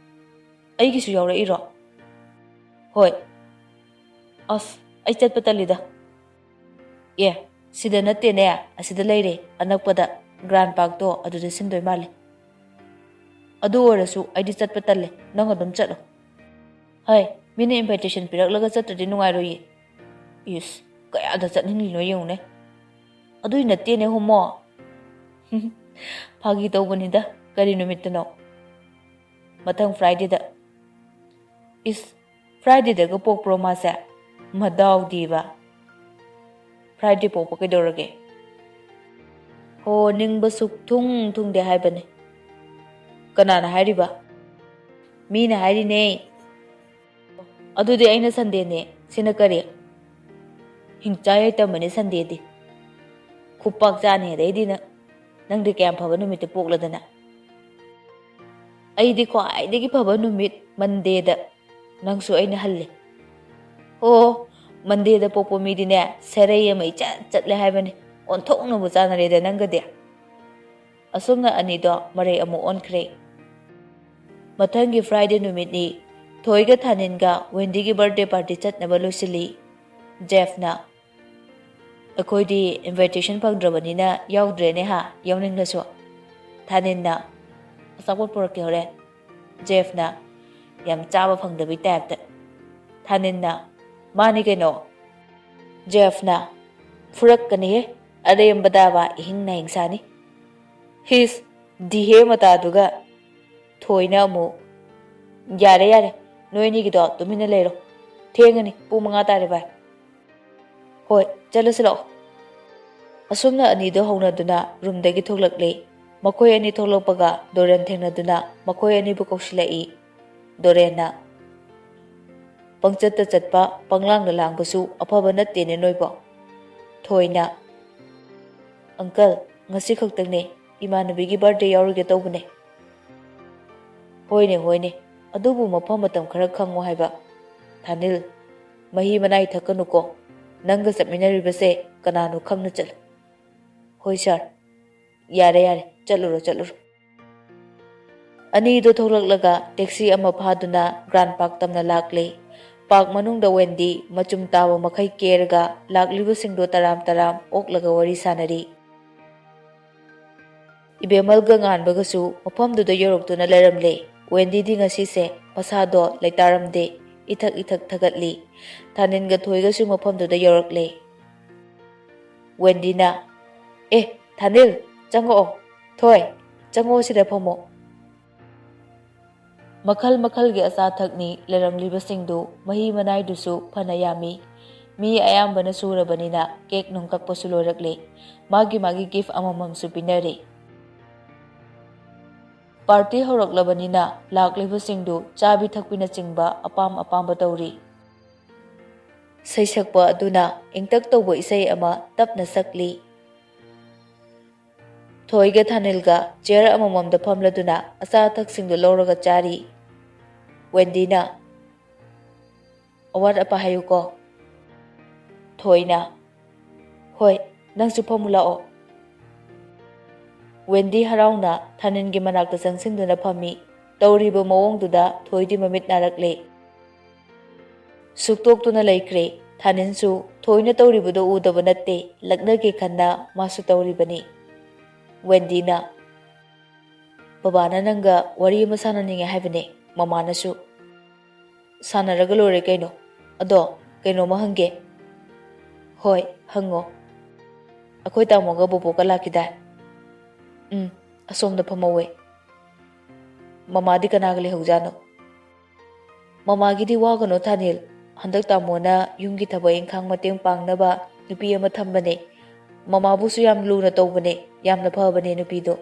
ꯑꯩꯒꯤꯁꯨ ꯌꯥꯎꯔꯛꯏꯔꯣ?" "ꯍꯣꯏ꯫" "ꯑꯁ, ꯑꯩ ꯆꯠꯄ ꯇꯜꯂꯤꯗ꯫" "ꯑꯦ, ꯁꯤꯗ ꯅꯠꯇꯦꯅꯦ, ꯑꯁꯤꯗ ꯂꯩꯔꯦ, ꯑꯅꯛꯄꯗ ꯒ꯭ꯔꯥꯟ ꯄꯥꯔꯛꯇꯣ, ꯑꯗꯨꯗ ꯁꯤꯟꯗꯣꯏ ꯃꯥꯜꯂꯦ꯫" "ꯑꯗꯨ ꯑꯣꯏꯔꯁꯨ ꯑꯩꯗꯤ ꯆꯠꯄ ꯇꯜꯂꯦ, ꯅꯪ ꯑꯗꯨꯝ ꯆꯠꯂꯣ꯫" "ꯍꯩ, ꯃꯤꯅ ꯏꯟꯚꯥꯏꯇꯦꯁꯟ ꯄꯤꯔꯛꯂꯒ ꯆꯠꯇ꯭ꯔꯗꯤ ꯅꯨꯡꯉꯥꯏꯔꯣꯏꯌꯦ꯫" "ꯏꯁ, ꯀꯌꯥꯗ ꯆꯠꯅꯤꯡꯂꯤꯅꯣ ꯌꯦꯡꯉꯨꯅꯦ꯫" "ꯑꯗꯨꯏ ꯅꯠꯇꯦꯅꯦ ꯍꯣꯃꯣ꯫ ꯐꯥꯒꯤ ꯇꯧꯕꯅꯤꯗ, ꯀꯔꯤ ꯅꯨꯃꯤꯠꯇꯅꯣ?" "ꯃꯊꯪ ꯐ꯭ꯔꯥꯏꯗꯦꯗ꯫" "ꯏꯁ, ꯐ꯭ꯔꯥꯏꯗꯦꯗꯒ ꯄꯣꯛꯄ꯭ꯔꯣ ꯃꯥꯁꯦ? ꯃꯗꯥꯎꯗꯤꯕ꯫" Friday ꯄꯣꯛꯄ ꯀꯩꯗꯧꯔꯒꯦ? ꯍꯣ, ꯅꯤꯡꯕ ꯁꯨꯛ ꯊꯨꯡ ꯊꯨꯡꯗꯦ ꯍꯥꯏꯕꯅꯦ꯫ ꯀꯅꯥꯅ ꯍꯥꯏꯔꯤꯕ? ꯃꯤꯅ ꯍꯥꯏꯔꯤꯅꯦ꯫ ꯑꯗꯨꯗꯤ ꯑꯩꯅ Sundayꯅꯦ, ꯁꯤꯅ ꯀꯔꯤ? ꯍꯤꯡꯆꯥ ꯌꯥꯏꯇꯝꯕꯅꯦ Sundayꯗꯤ꯫ ꯈꯨꯄꯥꯛ ꯆꯥꯅꯤ ꯑꯗꯩꯗꯤ ꯅꯪ꯫ ꯅꯪꯗꯤ ꯀꯌꯥꯝ ꯐꯕ ꯅꯨꯃꯤꯠꯇ ꯄꯣꯛꯂꯗꯅ꯫ ꯑꯩꯗꯤ ꯈ꯭ꯋꯥꯏꯗꯒꯤ ꯐꯕ ꯅꯨꯃꯤꯠ Mondayꯗ꯫ ꯅꯪꯁꯨ ꯑꯩꯅ ꯍꯜꯂꯦ꯫ ꯑꯣ, Mondayꯗ ꯄꯣꯛꯄ ꯃꯤꯗꯤꯅꯦ, ꯁꯦꯔꯩ ꯑꯃ ꯏꯆꯠ ꯆꯠꯂꯦ ꯍꯥꯏꯕꯅꯤ꯫ ꯑꯣꯟꯊꯣꯛꯅꯕꯨ ꯆꯥꯟꯅꯔꯦꯗ ꯅꯪꯒꯗꯤ꯫ ꯑꯁꯨꯝꯅ ꯑꯅꯤꯗꯣ ꯃꯔꯩ ꯑꯃꯨꯛ ꯑꯣꯟꯈ꯭ꯔꯦ꯫ ꯃꯊꯪꯒꯤ Friday ꯅꯨꯃꯤꯠꯅꯤ꯫ ꯊꯣꯏꯒ ꯊꯥꯅꯤꯟꯒ Wendyꯒꯤ birthday party ꯆꯠꯅꯕ ꯂꯣꯏꯁꯤꯜꯂꯤ꯫ Jeffꯅ, "ꯑꯩꯈꯣꯏꯗꯤ invitation ꯐꯪꯗ꯭ꯔꯕꯅꯤꯅ ꯌꯥꯎꯗ꯭ꯔꯦꯅꯦ ꯍꯥ, ꯌꯥꯎꯅꯤꯡꯂꯁꯨ꯫" ꯊꯥꯅꯤꯟꯅ, "ꯑꯆꯥꯄꯣꯠ ꯄꯨꯔꯛꯀꯦ ꯍꯣꯔꯦꯟ꯫" Jeffꯅ, ꯌꯥꯝ ꯆꯥꯕ ꯐꯪꯗꯕꯩ typeꯇ꯫ ꯊꯥꯅꯤꯟꯅ, "ꯃꯥꯅꯤ ꯀꯩꯅꯣ꯫" Jeffꯅ, "ꯐꯨꯔꯛꯀꯅꯤꯍꯦ, ꯑꯔꯦꯝꯕꯗꯕ ꯏꯍꯤꯡ ꯅꯥꯍꯤꯡ ꯁꯥꯅꯤ꯫" ꯍꯤꯁ, ꯗꯤꯍꯦ ꯃꯇꯥꯗꯨꯒ꯫ ꯊꯣꯏꯅ ꯑꯃꯨꯛ, "ꯌꯥꯔꯦ ꯌꯥꯔꯦ, ꯅꯣꯏ ꯑꯅꯤꯒꯤꯗꯣ ꯇꯨꯃꯤꯟꯅ ꯂꯩꯔꯣ꯫ ꯊꯦꯡꯉꯅꯤ, ꯄꯨꯡ ꯃꯉꯥ ꯇꯥꯔꯦ ꯚꯥꯏ꯫" "ꯍꯣꯏ, ꯆꯠꯂꯁꯤ ꯂꯥꯛꯑꯣ꯫" ꯑꯁꯨꯝꯅ ꯑꯅꯤꯗꯣ ꯍꯧꯅꯗꯨꯅ roomꯗꯒꯤ ꯊꯣꯛꯂꯛꯂꯦ꯫ ꯃꯈꯣꯏ ꯑꯅꯤ ꯊꯣꯛꯂꯛꯄꯒ ꯗꯣꯔꯦꯟ ꯊꯦꯡꯅꯗꯨꯅ ꯃꯈꯣꯏ ꯑꯅꯤꯕꯨ ꯀꯧꯁꯤꯜꯂꯛꯏ꯫ ꯗꯣꯔꯦꯟꯅ, "ꯄꯪꯆꯠꯇ ꯆꯠꯄ, ꯄꯪꯂꯥꯡꯗ ꯂꯥꯡꯕꯁꯨ ꯑꯐꯕ ꯅꯠꯇꯦꯅꯦ ꯅꯣꯏꯕꯣ꯫" ꯊꯣꯏꯅ, "Uncle, ꯉꯁꯤ ꯈꯛꯇꯪꯅꯦ, ꯏꯃꯥꯟꯅꯕꯤꯒꯤ birthday ꯌꯥꯎꯔꯨꯒꯦ ꯇꯧꯕꯅꯦ꯫" "ꯍꯣꯏꯅꯦ, ꯍꯣꯏꯅꯦ, ꯑꯗꯨꯕꯨ ꯃꯐꯝ ꯃꯇꯝ ꯈꯔ ꯈꯪꯉꯣ ꯍꯥꯏꯕ꯫ ꯊꯥꯅꯤꯜ, ꯃꯍꯤ ꯃꯅꯥꯏ ꯊꯛꯀꯅꯨꯀꯣ꯫ ꯅꯪꯒ ꯆꯠꯃꯤꯟꯅꯔꯤꯕꯁꯦ ꯀꯅꯥꯅꯣ ꯈꯪꯅ ꯆꯠꯂꯨ꯫" "ꯍꯣꯏ sir꯫ ꯌꯥꯔꯦ, ꯌꯥꯔꯦ, ꯆꯠꯂꯨꯔꯣ, ꯆꯠꯂꯨꯔꯣ꯫" ꯑꯅꯤꯗꯣ ꯊꯣꯛꯂꯛꯂꯒ taxi ꯑꯃ ꯐꯥꯗꯨꯅ Grand Park ꯇꯝꯅ ꯂꯥꯛꯂꯦ꯫ Park ꯃꯅꯨꯡꯗ Wendy ꯃꯆꯨꯝ ꯇꯥꯕ ꯃꯈꯩ ꯀꯦꯔꯒ ꯂꯥꯛꯂꯤꯕꯁꯤꯡꯗꯣ ꯇꯔꯥꯝ ꯇꯔꯥꯝ ꯑꯣꯛꯂꯒ ꯋꯥꯔꯤ ꯁꯥꯅꯔꯤ꯫ ꯏꯕꯦꯝꯃꯜꯒ ꯉꯥꯟꯕꯒꯁꯨ ꯃꯐꯝꯗꯨꯗ ꯌꯧꯔꯛꯇꯨꯅ ꯂꯩꯔꯝꯂꯦ꯫ Wendyꯗꯤ ꯉꯁꯤꯁꯦ ꯃꯁꯥꯗꯣ ꯂꯩꯇꯥꯔꯝꯗꯦ, ꯏꯊꯛ ꯏꯊꯛ ꯊꯒꯠꯂꯤ꯫ ꯊꯥꯅꯤꯟꯒ ꯊꯣꯏꯒꯁꯨ ꯃꯐꯝꯗꯨꯗ ꯌꯧꯔꯛꯂꯦ꯫ Wendyꯅ, "ꯑꯦ, ꯊꯥꯅꯤꯜ, ꯆꯪꯉꯛꯑꯣ꯫ ꯊꯣꯏ, ꯆꯪꯉꯛꯑꯣ, ꯁꯤꯗ ꯐꯝꯃꯣ꯫" ꯃꯈꯜ ꯃꯈꯜꯒꯤ ꯑꯆꯥ ꯑꯊꯛꯅꯤ ꯂꯩꯔꯝꯂꯤꯕꯁꯤꯡꯗꯨ, ꯃꯍꯤ ꯃꯅꯥꯏꯗꯨꯁꯨ ꯐꯅ ꯌꯥꯝꯃꯤ꯫ ꯃꯤ ꯑꯌꯥꯝꯕꯅ ꯁꯨꯔꯕꯅꯤꯅ ꯀꯦꯛ ꯅꯨꯡ ꯀꯛꯄꯁꯨ ꯂꯣꯏꯔꯛꯂꯦ꯫ ꯃꯥꯒꯤ ꯃꯥꯒꯤ ꯒꯤꯐ ꯑꯃꯃꯝꯁꯨ ꯄꯤꯅꯔꯦ꯫ ꯄꯥꯔꯇꯤ ꯍꯧꯔꯛꯂꯕꯅꯤꯅ ꯂꯥꯛꯂꯤꯕꯁꯤꯡꯗꯨ ꯆꯥꯕꯤ ꯊꯛꯄꯤꯅꯆꯤꯡꯕ ꯑꯄꯥꯝ ꯑꯄꯥꯝꯕ ꯇꯧꯔꯤ꯫ ꯁꯩꯁꯛꯄ ꯑꯗꯨꯅ ꯏꯪꯇꯛ ꯇꯧꯕ ꯏꯁꯩ ꯑꯃ ꯇꯞꯅ ꯁꯛꯂꯤ꯫ ꯊꯣꯏꯒ ꯊꯥꯅꯤꯜꯒ ꯆꯤꯌꯔ ꯑꯃꯃꯝꯗ ꯐꯝꯂꯗꯨꯅ ꯑꯆꯥ ꯑꯊꯛꯁꯤꯡꯗꯨ ꯂꯧꯔꯒ ꯆꯥꯔꯤ꯫ ꯋꯦꯟꯗꯤꯅ, "ꯑꯋꯥꯠ ꯑꯄꯥ ꯍꯥꯏꯌꯨꯀꯣ꯫" ꯊꯣꯏꯅ, "ꯍꯣꯏ, ꯅꯪꯁꯨ ꯐꯝꯃꯨ ꯂꯥꯛꯑꯣ꯫" ꯋꯦꯟꯗꯤ ꯍꯔꯥꯎꯅ ꯊꯥꯅꯤꯜꯒꯤ ꯃꯅꯥꯛꯇ ꯆꯪꯁꯤꯟꯗꯨꯅ ꯐꯝꯃꯤ꯫ ꯇꯧꯔꯤꯕ ꯃꯑꯣꯡꯗꯨꯗ ꯊꯣꯏꯗꯤ ꯃꯃꯤꯠ ꯅꯥꯔꯛꯂꯦ꯫ ꯁꯨꯛꯇꯣꯛꯇꯨꯅ ꯂꯩꯈ꯭ꯔꯦ꯫ ꯊꯥꯅꯤꯜꯁꯨ ꯊꯣꯏꯅ ꯇꯧꯔꯤꯕꯗꯨ ꯎꯗꯕ ꯅꯠꯇꯦ, ꯂꯛꯅꯒꯦ ꯈꯟꯅ ꯃꯥꯁꯨ ꯇꯧꯔꯤꯕꯅꯤ꯫ ꯋꯦꯟꯗꯤꯅ, "ꯕꯕꯥꯅ ꯅꯪꯒ ꯋꯥꯔꯤ ꯑꯃ ꯁꯥꯟꯅꯅꯤꯡꯉꯦ ꯍꯥꯏꯕꯅꯦ, ꯃꯃꯥꯅꯁꯨ꯫" "ꯁꯥꯟꯅꯔꯒ ꯂꯣꯏꯔꯦ ꯀꯩꯅꯣ꯫ ꯑꯗꯣ ꯀꯩꯅꯣꯝꯃ ꯍꯪꯒꯦ꯫" "ꯍꯣꯏ, ꯍꯪꯉꯣ꯫" "ꯑꯩꯈꯣꯏ ꯇꯥꯃꯣꯒ ꯕꯣꯕꯣꯛꯀ ꯂꯥꯛꯈꯤꯗꯥꯏ?" "ꯎꯝ, ꯑꯁꯣꯝꯗ ꯐꯝꯍꯧꯋꯦ꯫" "ꯃꯃꯥꯗꯤ ꯀꯅꯥꯒ ꯂꯩꯍꯧꯖꯥꯠꯅꯣ?" "ꯃꯃꯥꯒꯤꯗꯤ ꯋꯥꯒꯅꯣ ꯊꯥꯅꯤꯜ, ꯍꯟꯗꯛ ꯇꯥꯃꯣꯅ ꯌꯨꯝꯒꯤ ꯊꯕꯛ ꯏꯪꯈꯥꯡ ꯃꯇꯦꯡ ꯄꯥꯡꯅꯕ ꯅꯨꯄꯤ ꯑꯃ ꯊꯝꯕꯅꯦ꯫ ꯃꯃꯥꯕꯨꯁꯨ ꯌꯥꯝ ꯂꯨꯅ ꯇꯧꯕꯅꯦ, ꯌꯥꯝꯅ ꯐꯕꯅꯦ ꯅꯨꯄꯤꯗꯣ꯫"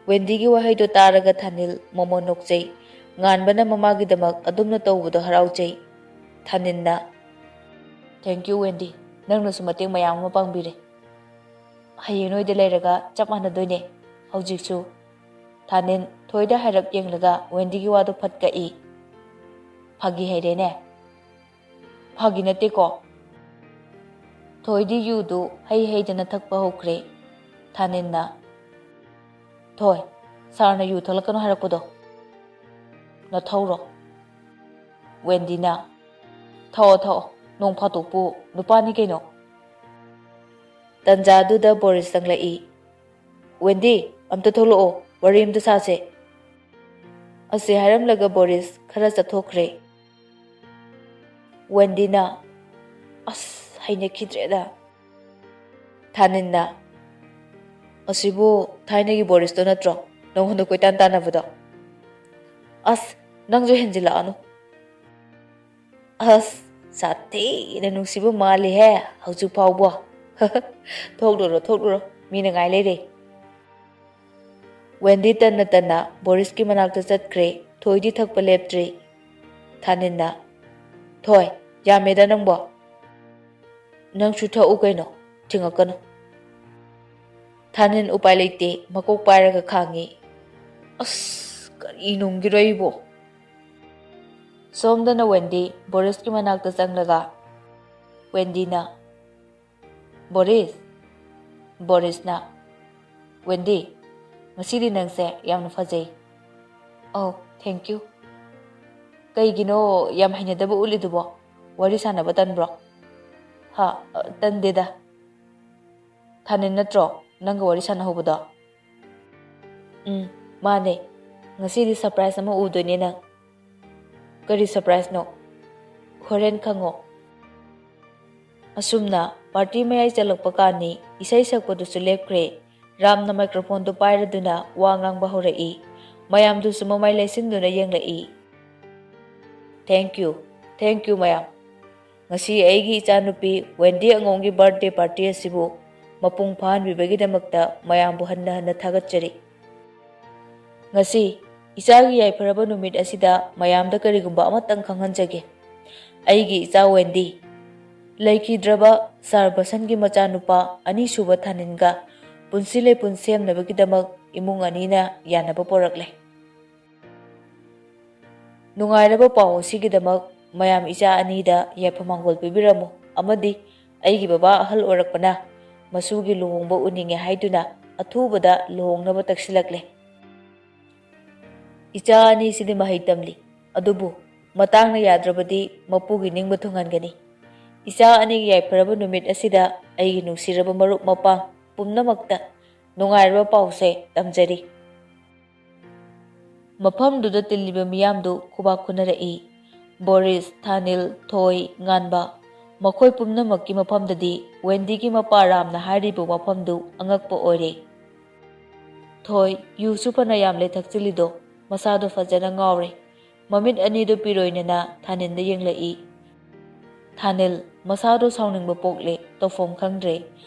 ꯋꯦꯟꯗꯤꯒꯤ ꯋꯥꯍꯩꯗꯣ ꯇꯥꯔꯒ ꯊꯥꯅꯤꯜ ꯃꯣꯃꯣꯟ ꯅꯣꯛꯆꯩ꯫ ꯉꯥꯟꯕꯅ ꯃꯃꯥꯒꯤꯗꯃꯛ ꯑꯗꯨꯝꯅ ꯇꯧꯕꯗꯣ ꯍꯔꯥꯎꯖꯩ꯫ ꯊꯥꯅꯤꯜꯅ, "Thank you ꯋꯦꯟꯗꯤ, ꯅꯪꯅꯁꯨ ꯃꯇꯦꯡ ꯃꯌꯥꯝ ꯑꯃ ꯄꯥꯡꯕꯤꯔꯦ꯫ ꯍꯌꯦꯡ ꯅꯣꯏꯗ ꯂꯩꯔꯒ ꯆꯞ ꯃꯥꯟꯅꯗꯣꯏꯅꯦ ꯍꯧꯖꯤꯛꯁꯨ꯫" ꯊꯥꯅꯤꯜ ꯊꯣꯏꯗ ꯍꯥꯏꯔꯞ ꯌꯦꯡꯂꯒ ꯋꯦꯟꯗꯤꯒꯤ ꯋꯥꯗꯨ ꯐꯠ ꯀꯛꯏ꯫ "ꯐꯥꯒꯤ ꯍꯩꯔꯦꯅꯦ꯫" "ꯐꯥꯒꯤ ꯅꯠꯇꯦꯀꯣ꯫" ꯊꯣꯏꯗꯤ ꯌꯨꯗꯨ ꯍꯩ ꯍꯩꯗꯅ ꯊꯛꯄ ꯍꯧꯈ꯭ꯔꯦ꯫ ꯊꯥꯅꯤꯜꯅ, "ꯊꯣꯏ, ꯁꯥꯔꯅ ꯌꯨ ꯊꯛꯂꯛꯀꯅꯨ ꯍꯥꯏꯔꯛꯄꯗꯣ ꯅꯊꯧꯔꯣ?" ꯋꯦꯟꯗꯤꯅ, "ꯊꯛꯑꯣ, ꯊꯛꯑꯣ, ꯅꯣꯡ ꯐꯥꯗꯣꯛꯄꯨ ꯅꯨꯄꯥꯅꯤ ꯀꯩꯅꯣ꯫" ꯇꯟꯖꯥꯗꯨꯗ ꯕꯣꯔꯤꯁ ꯆꯪꯂꯛꯏ꯫ "ꯋꯦꯟꯗꯤ, ꯑꯝꯇ ꯊꯣꯛꯂꯛꯑꯣ, ꯋꯥꯔꯤ ꯑꯝꯇ ꯁꯥꯁꯦ꯫" ꯑꯁꯤ ꯍꯥꯏꯔꯝꯂꯒ ꯕꯣꯔꯤꯁ ꯈꯔ ꯆꯠꯊꯣꯛꯈ꯭ꯔꯦ꯫ ꯋꯦꯟꯗꯤꯅ, "ꯑꯁ, ꯍꯩꯅꯈꯤꯗ꯭ꯔꯦꯗ꯫" ꯊꯥꯅꯤꯜꯅ, "ꯑꯁꯤꯕꯨ ꯊꯥꯏꯅꯒꯤ ꯕꯣꯔꯤꯁꯇꯣ ꯅꯠꯇ꯭ꯔꯣ, ꯅꯉꯣꯟꯗ ꯀꯣꯏꯇꯥꯟ ꯇꯥꯟꯅꯕꯗꯣ? ꯑꯁ, ꯅꯪꯁꯨ ꯍꯦꯟꯖꯤꯜꯂꯛꯑꯅꯨ꯫" "ꯑꯁ, ꯁꯥꯊꯤꯅ ꯅꯨꯡꯁꯤꯕ ꯃꯥꯜꯂꯤꯍꯦ ꯍꯧꯖꯤꯛ ꯐꯥꯎꯕ꯫ ꯊꯣꯛꯂꯨꯔꯣ, ꯊꯣꯛꯂꯨꯔꯣ, ꯃꯤꯅ ꯉꯥꯏ ꯂꯩꯔꯦ꯫ ꯋꯦꯟꯗꯤ ꯇꯟꯅ ꯇꯟꯅ ꯕꯣꯔꯤꯁꯀꯤ ꯃꯅꯥꯛꯇ ꯆꯠꯈ꯭ꯔꯦ꯫ ꯊꯣꯏꯗꯤ ꯊꯛꯄ ꯂꯦꯞꯇ꯭ꯔꯤ꯫ ꯊꯥꯅꯤꯟꯅ, "ꯊꯣꯏ, ꯌꯥꯝꯃꯦꯗ ꯅꯪꯕꯣ꯫ ꯅꯪꯁꯨ ꯊꯛꯎ ꯀꯩꯅꯣ, ꯊꯤꯡꯉꯛꯀꯅꯨ꯫" ꯊꯥꯅꯤꯟ ꯎꯄꯥꯏ ꯂꯩꯇꯦ, ꯃꯀꯣꯛ ꯄꯥꯏꯔꯒ ꯈꯥꯡꯉꯤ꯫ ꯑꯁ, ꯀꯔꯤ ꯅꯨꯡꯒꯤꯔꯣ ꯑꯩꯕꯣ? ꯁꯣꯝꯗꯅ ꯋꯦꯟꯗꯤ ꯕꯣꯔꯤꯁꯀꯤ ꯃꯅꯥꯛꯇ ꯆꯪꯂꯒ ꯋꯦꯟꯗꯤꯅ, "ꯕꯣꯔꯤꯁ꯫" ꯕꯣꯔꯤꯁꯅ, "ꯋꯦꯟꯗꯤ, ꯉꯁꯤꯗꯤ ꯅꯪꯁꯦ ꯌꯥꯝꯅ ꯐꯖꯩ꯫" "ꯑꯧ, thank you꯫" "ꯀꯩꯒꯤꯅꯣ ꯌꯥꯝ ꯍꯩꯅꯗꯕ ꯎꯠꯂꯤꯗꯨꯕꯣ? ꯋꯥꯔꯤ ꯁꯥꯟꯅꯕ ꯇꯟꯕ꯭ꯔꯣ?" "ꯍꯥ, ꯑ, ꯇꯟꯗꯦꯗ꯫" "ꯊꯥꯅꯤꯟ ꯅꯠꯇ꯭ꯔꯣ ꯅꯪꯒ ꯋꯥꯔꯤ ꯁꯥꯟꯅꯍꯧꯕꯗꯣ?" "ꯎꯝ, ꯃꯥꯅꯦ꯫ ꯉꯁꯤꯗꯤ surprise ꯑꯃ ꯎꯗꯣꯏꯅꯦ ꯅꯪ꯫" "ꯀꯔꯤ surpriseꯅꯣ?" "ꯍꯣꯔꯦꯟ ꯈꯪꯉꯣ꯫" ꯑꯁꯨꯝꯅ party ꯃꯌꯥꯏ ꯆꯜꯂꯛꯄ ꯀꯥꯟꯅꯤ, ꯏꯁꯩ ꯁꯛꯄꯗꯨꯁꯨ ꯂꯦꯞꯈ꯭ꯔꯦ꯫ ꯔꯥꯝꯅ microphoneꯗꯨ ꯄꯥꯏꯔꯗꯨꯅ ꯋꯥ ꯉꯥꯡꯕ ꯍꯧꯔꯛꯏ꯫ ꯃꯌꯥꯝꯗꯨꯁꯨ ꯃꯃꯥꯏ ꯂꯩꯁꯤꯟꯗꯨꯅ ꯌꯦꯡꯂꯛꯏ꯫ "Thank you, thank you ꯃꯌꯥꯝ꯫ ꯉꯁꯤ ꯑꯩꯒꯤ ꯏꯆꯥꯅꯨꯄꯤ ꯋꯦꯟꯗꯤ ꯑꯉꯣꯝꯒꯤ birthday party ꯑꯁꯤꯕꯨ ꯃꯄꯨꯡ ꯐꯥꯍꯟꯕꯤꯕꯒꯤꯗꯃꯛꯇ ꯃꯌꯥꯝꯕꯨ ꯍꯟꯅ ꯍꯟꯅ ꯊꯥꯒꯠꯆꯔꯤ꯫ ꯉꯁꯤ ꯏꯆꯥꯒꯤ ꯌꯥꯏꯐꯔꯕ ꯅꯨꯃꯤꯠ ꯑꯁꯤꯗ ꯃꯌꯥꯝꯗ ꯀꯔꯤꯒꯨꯝꯕ ꯑꯃꯇꯪ ꯈꯪꯍꯟꯖꯒꯦ꯫ ꯑꯩꯒꯤ ꯏꯆꯥ ꯋꯦꯟꯗꯤ ꯂꯩꯈꯤꯗ꯭ꯔꯕ ꯁꯥꯔ ꯕꯁꯟꯒꯤ ꯃꯆꯥꯅꯨꯄꯥ ꯑꯅꯤꯁꯨꯕ ꯊꯥꯅꯤꯟꯒ ꯄꯨꯟꯁꯤ ꯂꯩꯄꯨꯟ ꯁꯦꯝꯅꯕꯒꯤꯗꯃꯛ ꯏꯃꯨꯡ ꯑꯅꯤꯅ ꯌꯥꯅꯕ ꯄꯣꯔꯛꯂꯦ꯫ ꯅꯨꯡꯉꯥꯏꯔꯕ ꯄꯥꯎ ꯑꯁꯤꯒꯤꯗꯃꯛ ꯃꯌꯥꯝ ꯏꯆꯥ ꯑꯅꯤꯗ ꯌꯥꯏꯐ ꯃꯪꯒꯣꯜ ꯄꯤꯕꯤꯔꯝꯃꯨ ꯑꯃꯗꯤ ꯑꯩꯒꯤ ꯕꯕꯥ ꯑꯍꯜ ꯑꯣꯏꯔꯛꯄꯅ ꯃꯁꯨꯒꯤ ꯂꯨꯍꯣꯡꯕ ꯎꯅꯤꯡꯉꯦ ꯍꯥꯏꯗꯨꯅ ꯑꯊꯨꯕꯗ ꯂꯨꯍꯣꯡꯅꯕ ꯇꯛꯁꯤꯜꯂꯛꯂꯦ꯫ ꯏꯆꯥ ꯑꯅꯤꯁꯤꯗꯤ ꯃꯍꯩ ꯇꯝꯂꯤ, ꯑꯗꯨꯕꯨ ꯃꯇꯥꯡꯅ ꯌꯥꯗ꯭ꯔꯕꯗꯤ ꯃꯄꯨꯒꯤ ꯅꯤꯡꯕ ꯊꯨꯡꯍꯟꯒꯅꯤ꯫ ꯏꯆꯥ ꯑꯅꯤꯒꯤ ꯌꯥꯏꯐꯔꯕ ꯅꯨꯃꯤꯠ ꯑꯁꯤꯗ ꯑꯩꯒꯤ ꯅꯨꯡꯁꯤꯔꯕ ꯃꯔꯨꯞ ꯃꯄꯥꯡ ꯄꯨꯝꯅꯃꯛꯇ ꯅꯨꯡꯉꯥꯏꯔꯕ ꯄꯥꯎꯁꯦ ꯇꯝꯖꯔꯤ꯫" ꯃꯐꯝꯗꯨꯗ ꯇꯤꯜꯂꯤꯕ ꯃꯤꯌꯥꯝꯗꯨ ꯈꯨꯕꯥꯛ ꯈꯨꯅꯔꯛꯏ꯫ ꯕꯣꯔꯤꯁ, ꯊꯥꯅꯤꯜ, ꯊꯣꯏ, ꯉꯥꯟꯕ, ꯃꯈꯣꯏ ꯄꯨꯝꯅꯃꯛꯀꯤ ꯃꯐꯝꯗꯗꯤ ꯋꯦꯟꯗꯤꯒꯤ ꯃꯄꯥ ꯔꯥꯝꯅ ꯍꯥꯏꯔꯤꯕ ꯋꯥꯐꯝꯗꯨ ꯑꯉꯛꯄ ꯑꯣꯏꯔꯦ꯫ "ꯊꯣꯏ, ꯌꯨꯁꯨ ꯐꯅ ꯌꯥꯝꯂꯦ ꯊꯛꯆꯤꯜꯂꯤꯗꯣ, ꯃꯁꯥꯗꯣ ꯐꯖꯅ ꯉꯥꯎꯔꯦ꯫" ꯃꯃꯤꯠ ꯑꯅꯤꯗꯨ ꯄꯤꯔꯣꯏꯅꯅ ꯊꯥꯅꯤꯟꯗ ꯌꯦꯡꯂꯛꯏ꯫ ꯊꯥꯅꯤꯜ ꯃꯁꯥꯗꯣ ꯁꯥꯎꯅꯤꯡꯕ ꯄꯣꯛꯂꯦ, ꯇꯧꯐꯝ ꯈꯪꯗ꯭ꯔꯦ꯫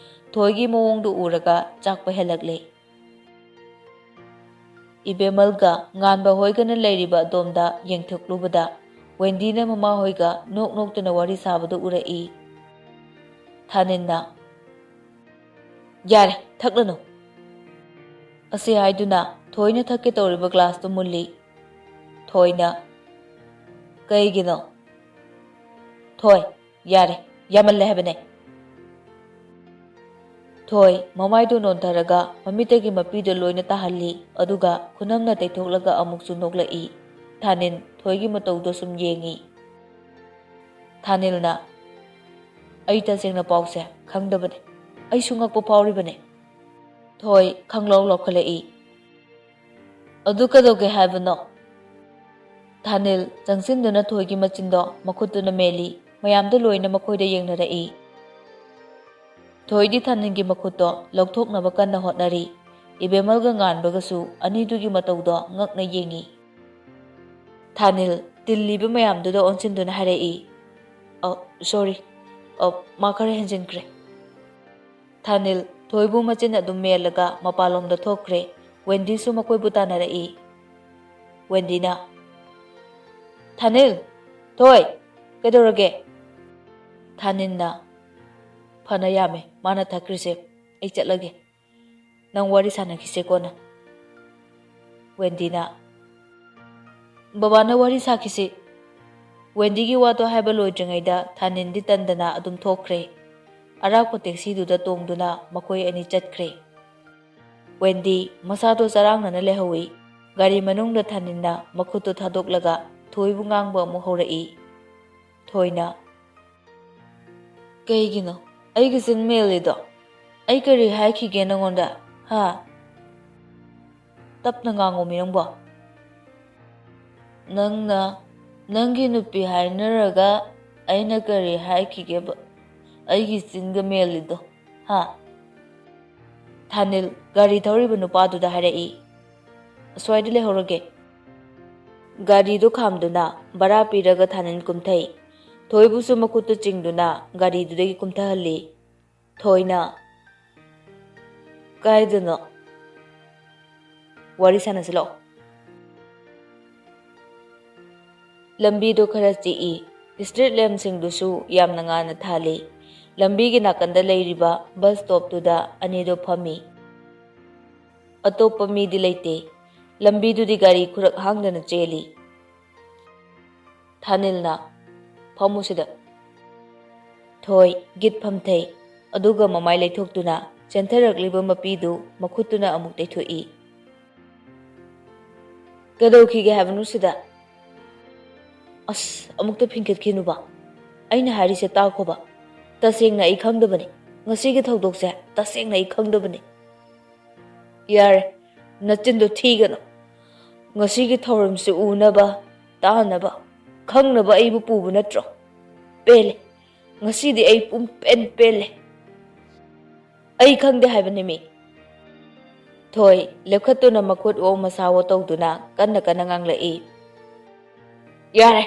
ꯊꯣꯏꯒꯤ ꯃꯑꯣꯡꯗꯨ ꯎꯔꯒ ꯆꯥꯛꯄ ꯍꯦꯜꯂꯛꯂꯦ꯫ ꯏꯕꯦꯃꯜꯒ ꯉꯥꯟꯕ ꯍꯣꯏꯒꯅ ꯂꯩꯔꯤꯕ ꯑꯗꯣꯝꯗ ꯌꯦꯡꯊꯣꯛꯂꯨꯕꯗ, ꯋꯦꯟꯗꯤꯅ ꯃꯃꯥꯍꯣꯏꯒ ꯅꯣꯛ ꯅꯣꯛꯇꯨꯅ ꯋꯥꯔꯤ ꯁꯥꯕꯗꯨ ꯎꯔꯛꯏ꯫ ꯊꯥꯅꯤꯜꯅ, "ꯌꯥꯔꯦ, ꯊꯛꯂꯅꯨ," ꯑꯁꯤ ꯍꯥꯏꯗꯨꯅ ꯊꯣꯏꯅ ꯊꯛꯀꯦ ꯇꯧꯔꯤꯕ ꯒ꯭ꯂꯥꯁꯇꯨ ꯃꯨꯜꯂꯤ꯫ ꯊꯣꯏꯅ, "ꯀꯩꯒꯤꯅꯣ?" "ꯊꯣꯏ, ꯌꯥꯔꯦ, ꯌꯥꯝꯃꯜꯂꯦ ꯍꯥꯏꯕꯅꯦ꯫" ꯊꯣꯏ ꯃꯃꯥꯏꯗꯨ ꯅꯣꯟꯊꯔꯒ ꯃꯃꯤꯠꯇꯒꯤ ꯃꯄꯤꯗꯨ ꯂꯣꯏꯅ ꯇꯥꯍꯜꯂꯤ, ꯑꯗꯨꯒ ꯈꯨꯅꯝꯅ ꯇꯩꯊꯣꯛꯂꯒ ꯑꯃꯨꯛꯁꯨ ꯅꯣꯛꯂꯛꯏ꯫ ꯊꯥꯅꯤꯜ ꯊꯣꯏꯒꯤ ꯃꯇꯧꯗꯣ ꯁꯨꯝ ꯌꯦꯡꯏ꯫ ꯊꯥꯅꯤꯜꯅ, "ꯑꯩ ꯇꯁꯦꯡꯅ ꯄꯥꯎꯁꯦ ꯈꯪꯗꯕꯅꯦ꯫ ꯑꯩꯁꯨ ꯉꯛꯄ ꯐꯥꯎꯔꯤꯕꯅꯦ꯫" ꯊꯣꯏ ꯈꯪꯂꯧ ꯂꯧꯈꯠꯂꯛꯏ꯫ "ꯑꯗꯨ ꯀꯩꯗꯧꯒꯦ ꯍꯥꯏꯕꯅꯣ?" ꯊꯥꯅꯤꯜ ꯆꯪꯁꯤꯟꯗꯨꯅ ꯊꯣꯏꯒꯤ ꯃꯆꯤꯟꯗꯣ ꯃꯈꯨꯠꯇꯨꯅ ꯃꯦꯜꯂꯤ꯫ ꯃꯌꯥꯝꯗꯨ ꯂꯣꯏꯅ ꯃꯈꯣꯏꯗ ꯌꯦꯡꯅꯔꯛꯏ꯫ ꯊꯣꯏꯗꯤ ꯊꯥꯅꯤꯜꯒꯤ ꯃꯈꯨꯠꯇꯣ ꯂꯧꯊꯣꯛꯅꯕ ꯀꯟꯅ ꯍꯣꯠꯅꯔꯤ꯫ ꯏꯕꯦꯃꯜꯒ ꯉꯥꯟꯕꯒꯁꯨ ꯑꯅꯤꯗꯨꯒꯤ ꯃꯇꯧꯗꯣ ꯉꯛꯅ ꯌꯦꯡꯏ꯫ ꯊꯥꯅꯤꯜ ꯇꯤꯜꯂꯤꯕ ꯃꯌꯥꯝꯗꯨꯗ ꯑꯣꯟꯁꯤꯟꯗꯨꯅ ꯍꯥꯏꯔꯛꯏ, "ꯑ, ꯁꯣꯔꯤ꯫ ꯑ, ꯃꯥ ꯈꯔ ꯍꯦꯟꯖꯤꯟꯈ꯭ꯔꯦ꯫" ꯊꯥꯅꯤꯜ ꯊꯣꯏꯕꯨ ꯃꯆꯤꯟ ꯑꯗꯨꯝ ꯃꯦꯜꯂꯒ ꯃꯄꯥꯟꯂꯣꯝꯗ ꯊꯣꯛꯈ꯭ꯔꯦ꯫ ꯋꯦꯟꯗꯤꯁꯨ ꯃꯈꯣꯏꯕꯨ ꯇꯥꯟꯅꯔꯛꯏ꯫ ꯋꯦꯟꯗꯤꯅ, "ꯊꯥꯅꯤꯜ! ꯊꯣꯏ! ꯀꯩꯗꯧꯔꯒꯦ?" ꯊꯥꯅꯤꯜꯅ, "ꯐꯅ ꯌꯥꯝꯃꯦ ꯃꯥꯅ ꯊꯛꯈ꯭ꯔꯤꯁꯦ꯫ ꯑꯩ ꯆꯠꯂꯒꯦ꯫ ꯅꯪ ꯋꯥꯔꯤ ꯁꯥꯟꯅꯈꯤꯁꯦ ꯀꯣꯟꯅ꯫" ꯋꯦꯟꯗꯤꯅ, "ꯕꯕꯥꯅ ꯋꯥꯔꯤ ꯁꯥꯈꯤꯁꯤ꯫" ꯋꯦꯟꯗꯤꯒꯤ ꯋꯥꯗꯣ ꯍꯥꯏꯕ ꯂꯣꯏꯗ꯭ꯔꯤꯉꯩꯗ ꯊꯥꯅꯤꯜꯗꯤ ꯇꯟꯗꯅ ꯑꯗꯨꯝ ꯊꯣꯛꯈ꯭ꯔꯦ꯫ ꯑꯔꯥꯛꯄ ꯇꯦꯛꯁꯤꯗꯨꯗ ꯇꯣꯡꯗꯨꯅ ꯃꯈꯣꯏ ꯑꯅꯤ ꯆꯠꯈ꯭ꯔꯦ꯫ ꯋꯦꯟꯗꯤ ꯃꯁꯥꯗꯣ ꯆꯔꯥꯡꯅꯅ ꯂꯩꯍꯧꯏ꯫ ꯒꯥꯔꯤ ꯃꯅꯨꯡꯗ ꯊꯥꯅꯤꯜꯅ ꯃꯈꯨꯠꯇꯨ ꯊꯥꯗꯣꯛꯂꯒ ꯊꯣꯏꯕꯨ ꯉꯥꯡꯕ ꯑꯃꯨꯛ ꯍꯧꯔꯛꯏ꯫ ꯊꯣꯏꯅ, "ꯀꯩꯒꯤꯅꯣ ꯑꯩꯒꯤ ꯆꯤꯟ ꯃꯦꯜꯂꯤꯗꯣ? ꯑꯩ ꯀꯔꯤ ꯍꯥꯏꯈꯤꯒꯦ ꯅꯉꯣꯟꯗ? ꯍꯥ? ꯇꯞꯅ ꯉꯥꯡꯉꯣꯃꯤ ꯅꯪꯕꯣ꯫ ꯅꯪꯅ ꯅꯪꯒꯤ ꯅꯨꯄꯤ ꯍꯥꯏꯅꯔꯒ ꯑꯩꯅ ꯀꯔꯤ ꯍꯥꯏꯈꯤꯒꯦꯕ? ꯑꯩꯒꯤ ꯆꯤꯟꯒ ꯃꯦꯜꯂꯤꯗꯣ, ꯍꯥ?" ꯊꯥꯅꯤꯜ ꯒꯥꯔꯤ ꯊꯧꯔꯤꯕ ꯅꯨꯄꯥꯗꯨꯗ ꯍꯥꯏꯔꯛꯏ꯫ "ꯑꯁ꯭ꯋꯥꯏꯗ ꯂꯩꯍꯧꯔꯒꯦ꯫" ꯒꯥꯔꯤꯗꯨ ꯈꯥꯝꯗꯨꯅ ꯚꯔꯥ ꯄꯤꯔꯒ ꯊꯥꯅꯤꯜ ꯀꯨꯝꯊꯩ꯫ ꯊꯣꯏꯕꯨꯁꯨ ꯃꯈꯨꯠꯇꯨ ꯆꯤꯡꯗꯨꯅ ꯒꯥꯔꯤꯗꯨꯗꯒꯤ ꯀꯨꯝꯊꯍꯜꯂꯤ꯫ ꯊꯣꯏꯅ, "ꯀꯥꯏꯗꯅꯣ? ꯋꯥꯔꯤ ꯁꯥꯟꯅꯁꯤ ꯂꯥꯛꯑꯣ"꯫ ꯂꯝꯕꯤꯗꯨ ꯈꯔ ꯆꯤꯛꯏ꯫ ꯁ꯭ꯇ꯭ꯔꯤꯠ ꯂꯦꯝꯞꯁꯤꯡꯗꯨꯁꯨ ꯌꯥꯝꯅ ꯉꯥꯟꯅ ꯊꯥꯜꯂꯤ꯫ ꯂꯝꯕꯤꯒꯤ ꯅꯥꯀꯟꯗ ꯂꯩꯔꯤꯕ ꯕꯁ ꯁ꯭ꯇꯣꯞꯇꯨꯗ ꯑꯅꯤꯗꯨ ꯐꯝꯃꯤ꯫ ꯑꯇꯣꯞꯄ ꯃꯤꯗꯤ ꯂꯩꯇꯦ꯫ ꯂꯝꯕꯤꯗꯨꯗꯤ ꯒꯥꯔꯤ ꯈꯨꯔꯛ ꯍꯥꯡꯗꯅ ꯆꯦꯜꯂꯤ꯫ ꯊꯥꯅꯤꯜꯅ, "ꯐꯝꯃꯨ ꯁꯤꯗ"꯫ ꯊꯣꯏ ꯒꯤꯠ ꯐꯝꯊꯩ, ꯑꯗꯨꯒ ꯃꯃꯥꯏ ꯂꯩꯊꯣꯛꯇꯨꯅ ꯆꯦꯟꯊꯔꯛꯂꯤꯕ ꯃꯄꯤꯗꯨ ꯃꯈꯨꯠꯇꯨꯅ ꯑꯃꯨꯛ ꯇꯩꯊꯣꯛꯏ꯫ "ꯀꯩꯗꯧꯈꯤꯒꯦ ꯍꯥꯏꯕꯅꯣ ꯁꯤꯗ?" "ꯑꯁ, ꯑꯃꯨꯛꯇ ꯐꯤꯡꯒꯠꯈꯤꯅꯨꯕ꯫ ꯑꯩꯅ ꯍꯥꯏꯔꯤꯁꯦ ꯇꯥꯈꯣꯕ꯫ ꯇꯁꯦꯡꯅ ꯑꯩ ꯈꯪꯗꯕꯅꯤ꯫ ꯉꯁꯤꯒꯤ ꯊꯧꯗꯣꯛꯁꯦ ꯇꯁꯦꯡꯅ ꯑꯩ ꯈꯪꯗꯕꯅꯤ"꯫ "ꯌꯥꯔꯦ, ꯅꯆꯤꯟꯗꯣ ꯊꯤꯒꯅꯨ꯫ ꯉꯁꯤꯒꯤ ꯊꯧꯔꯝꯁꯤ ꯎꯅꯕ, ꯇꯥꯅꯕ, ꯈꯪꯅꯕ ꯑꯩꯕꯨ ꯄꯨꯕ ꯅꯠꯇ꯭ꯔꯣ? ꯄꯦꯜꯂꯦ꯫ ꯉꯁꯤꯗꯤ ꯑꯩ ꯄꯨꯡꯄꯦꯟ ꯄꯦꯜꯂꯦ꯫ ꯑꯩ ꯈꯪꯗꯦ ꯍꯥꯏꯕꯅꯦꯃꯤ"꯫ ꯊꯣꯏ ꯂꯦꯞꯈꯠꯇꯨꯅ ꯃꯈꯨꯠ ꯑꯣ ꯃꯁꯥ ꯑꯣ ꯇꯧꯗꯨꯅ ꯀꯟꯅ ꯀꯟꯅ ꯉꯥꯡꯂꯛꯏ꯫ "ꯌꯥꯔꯦ,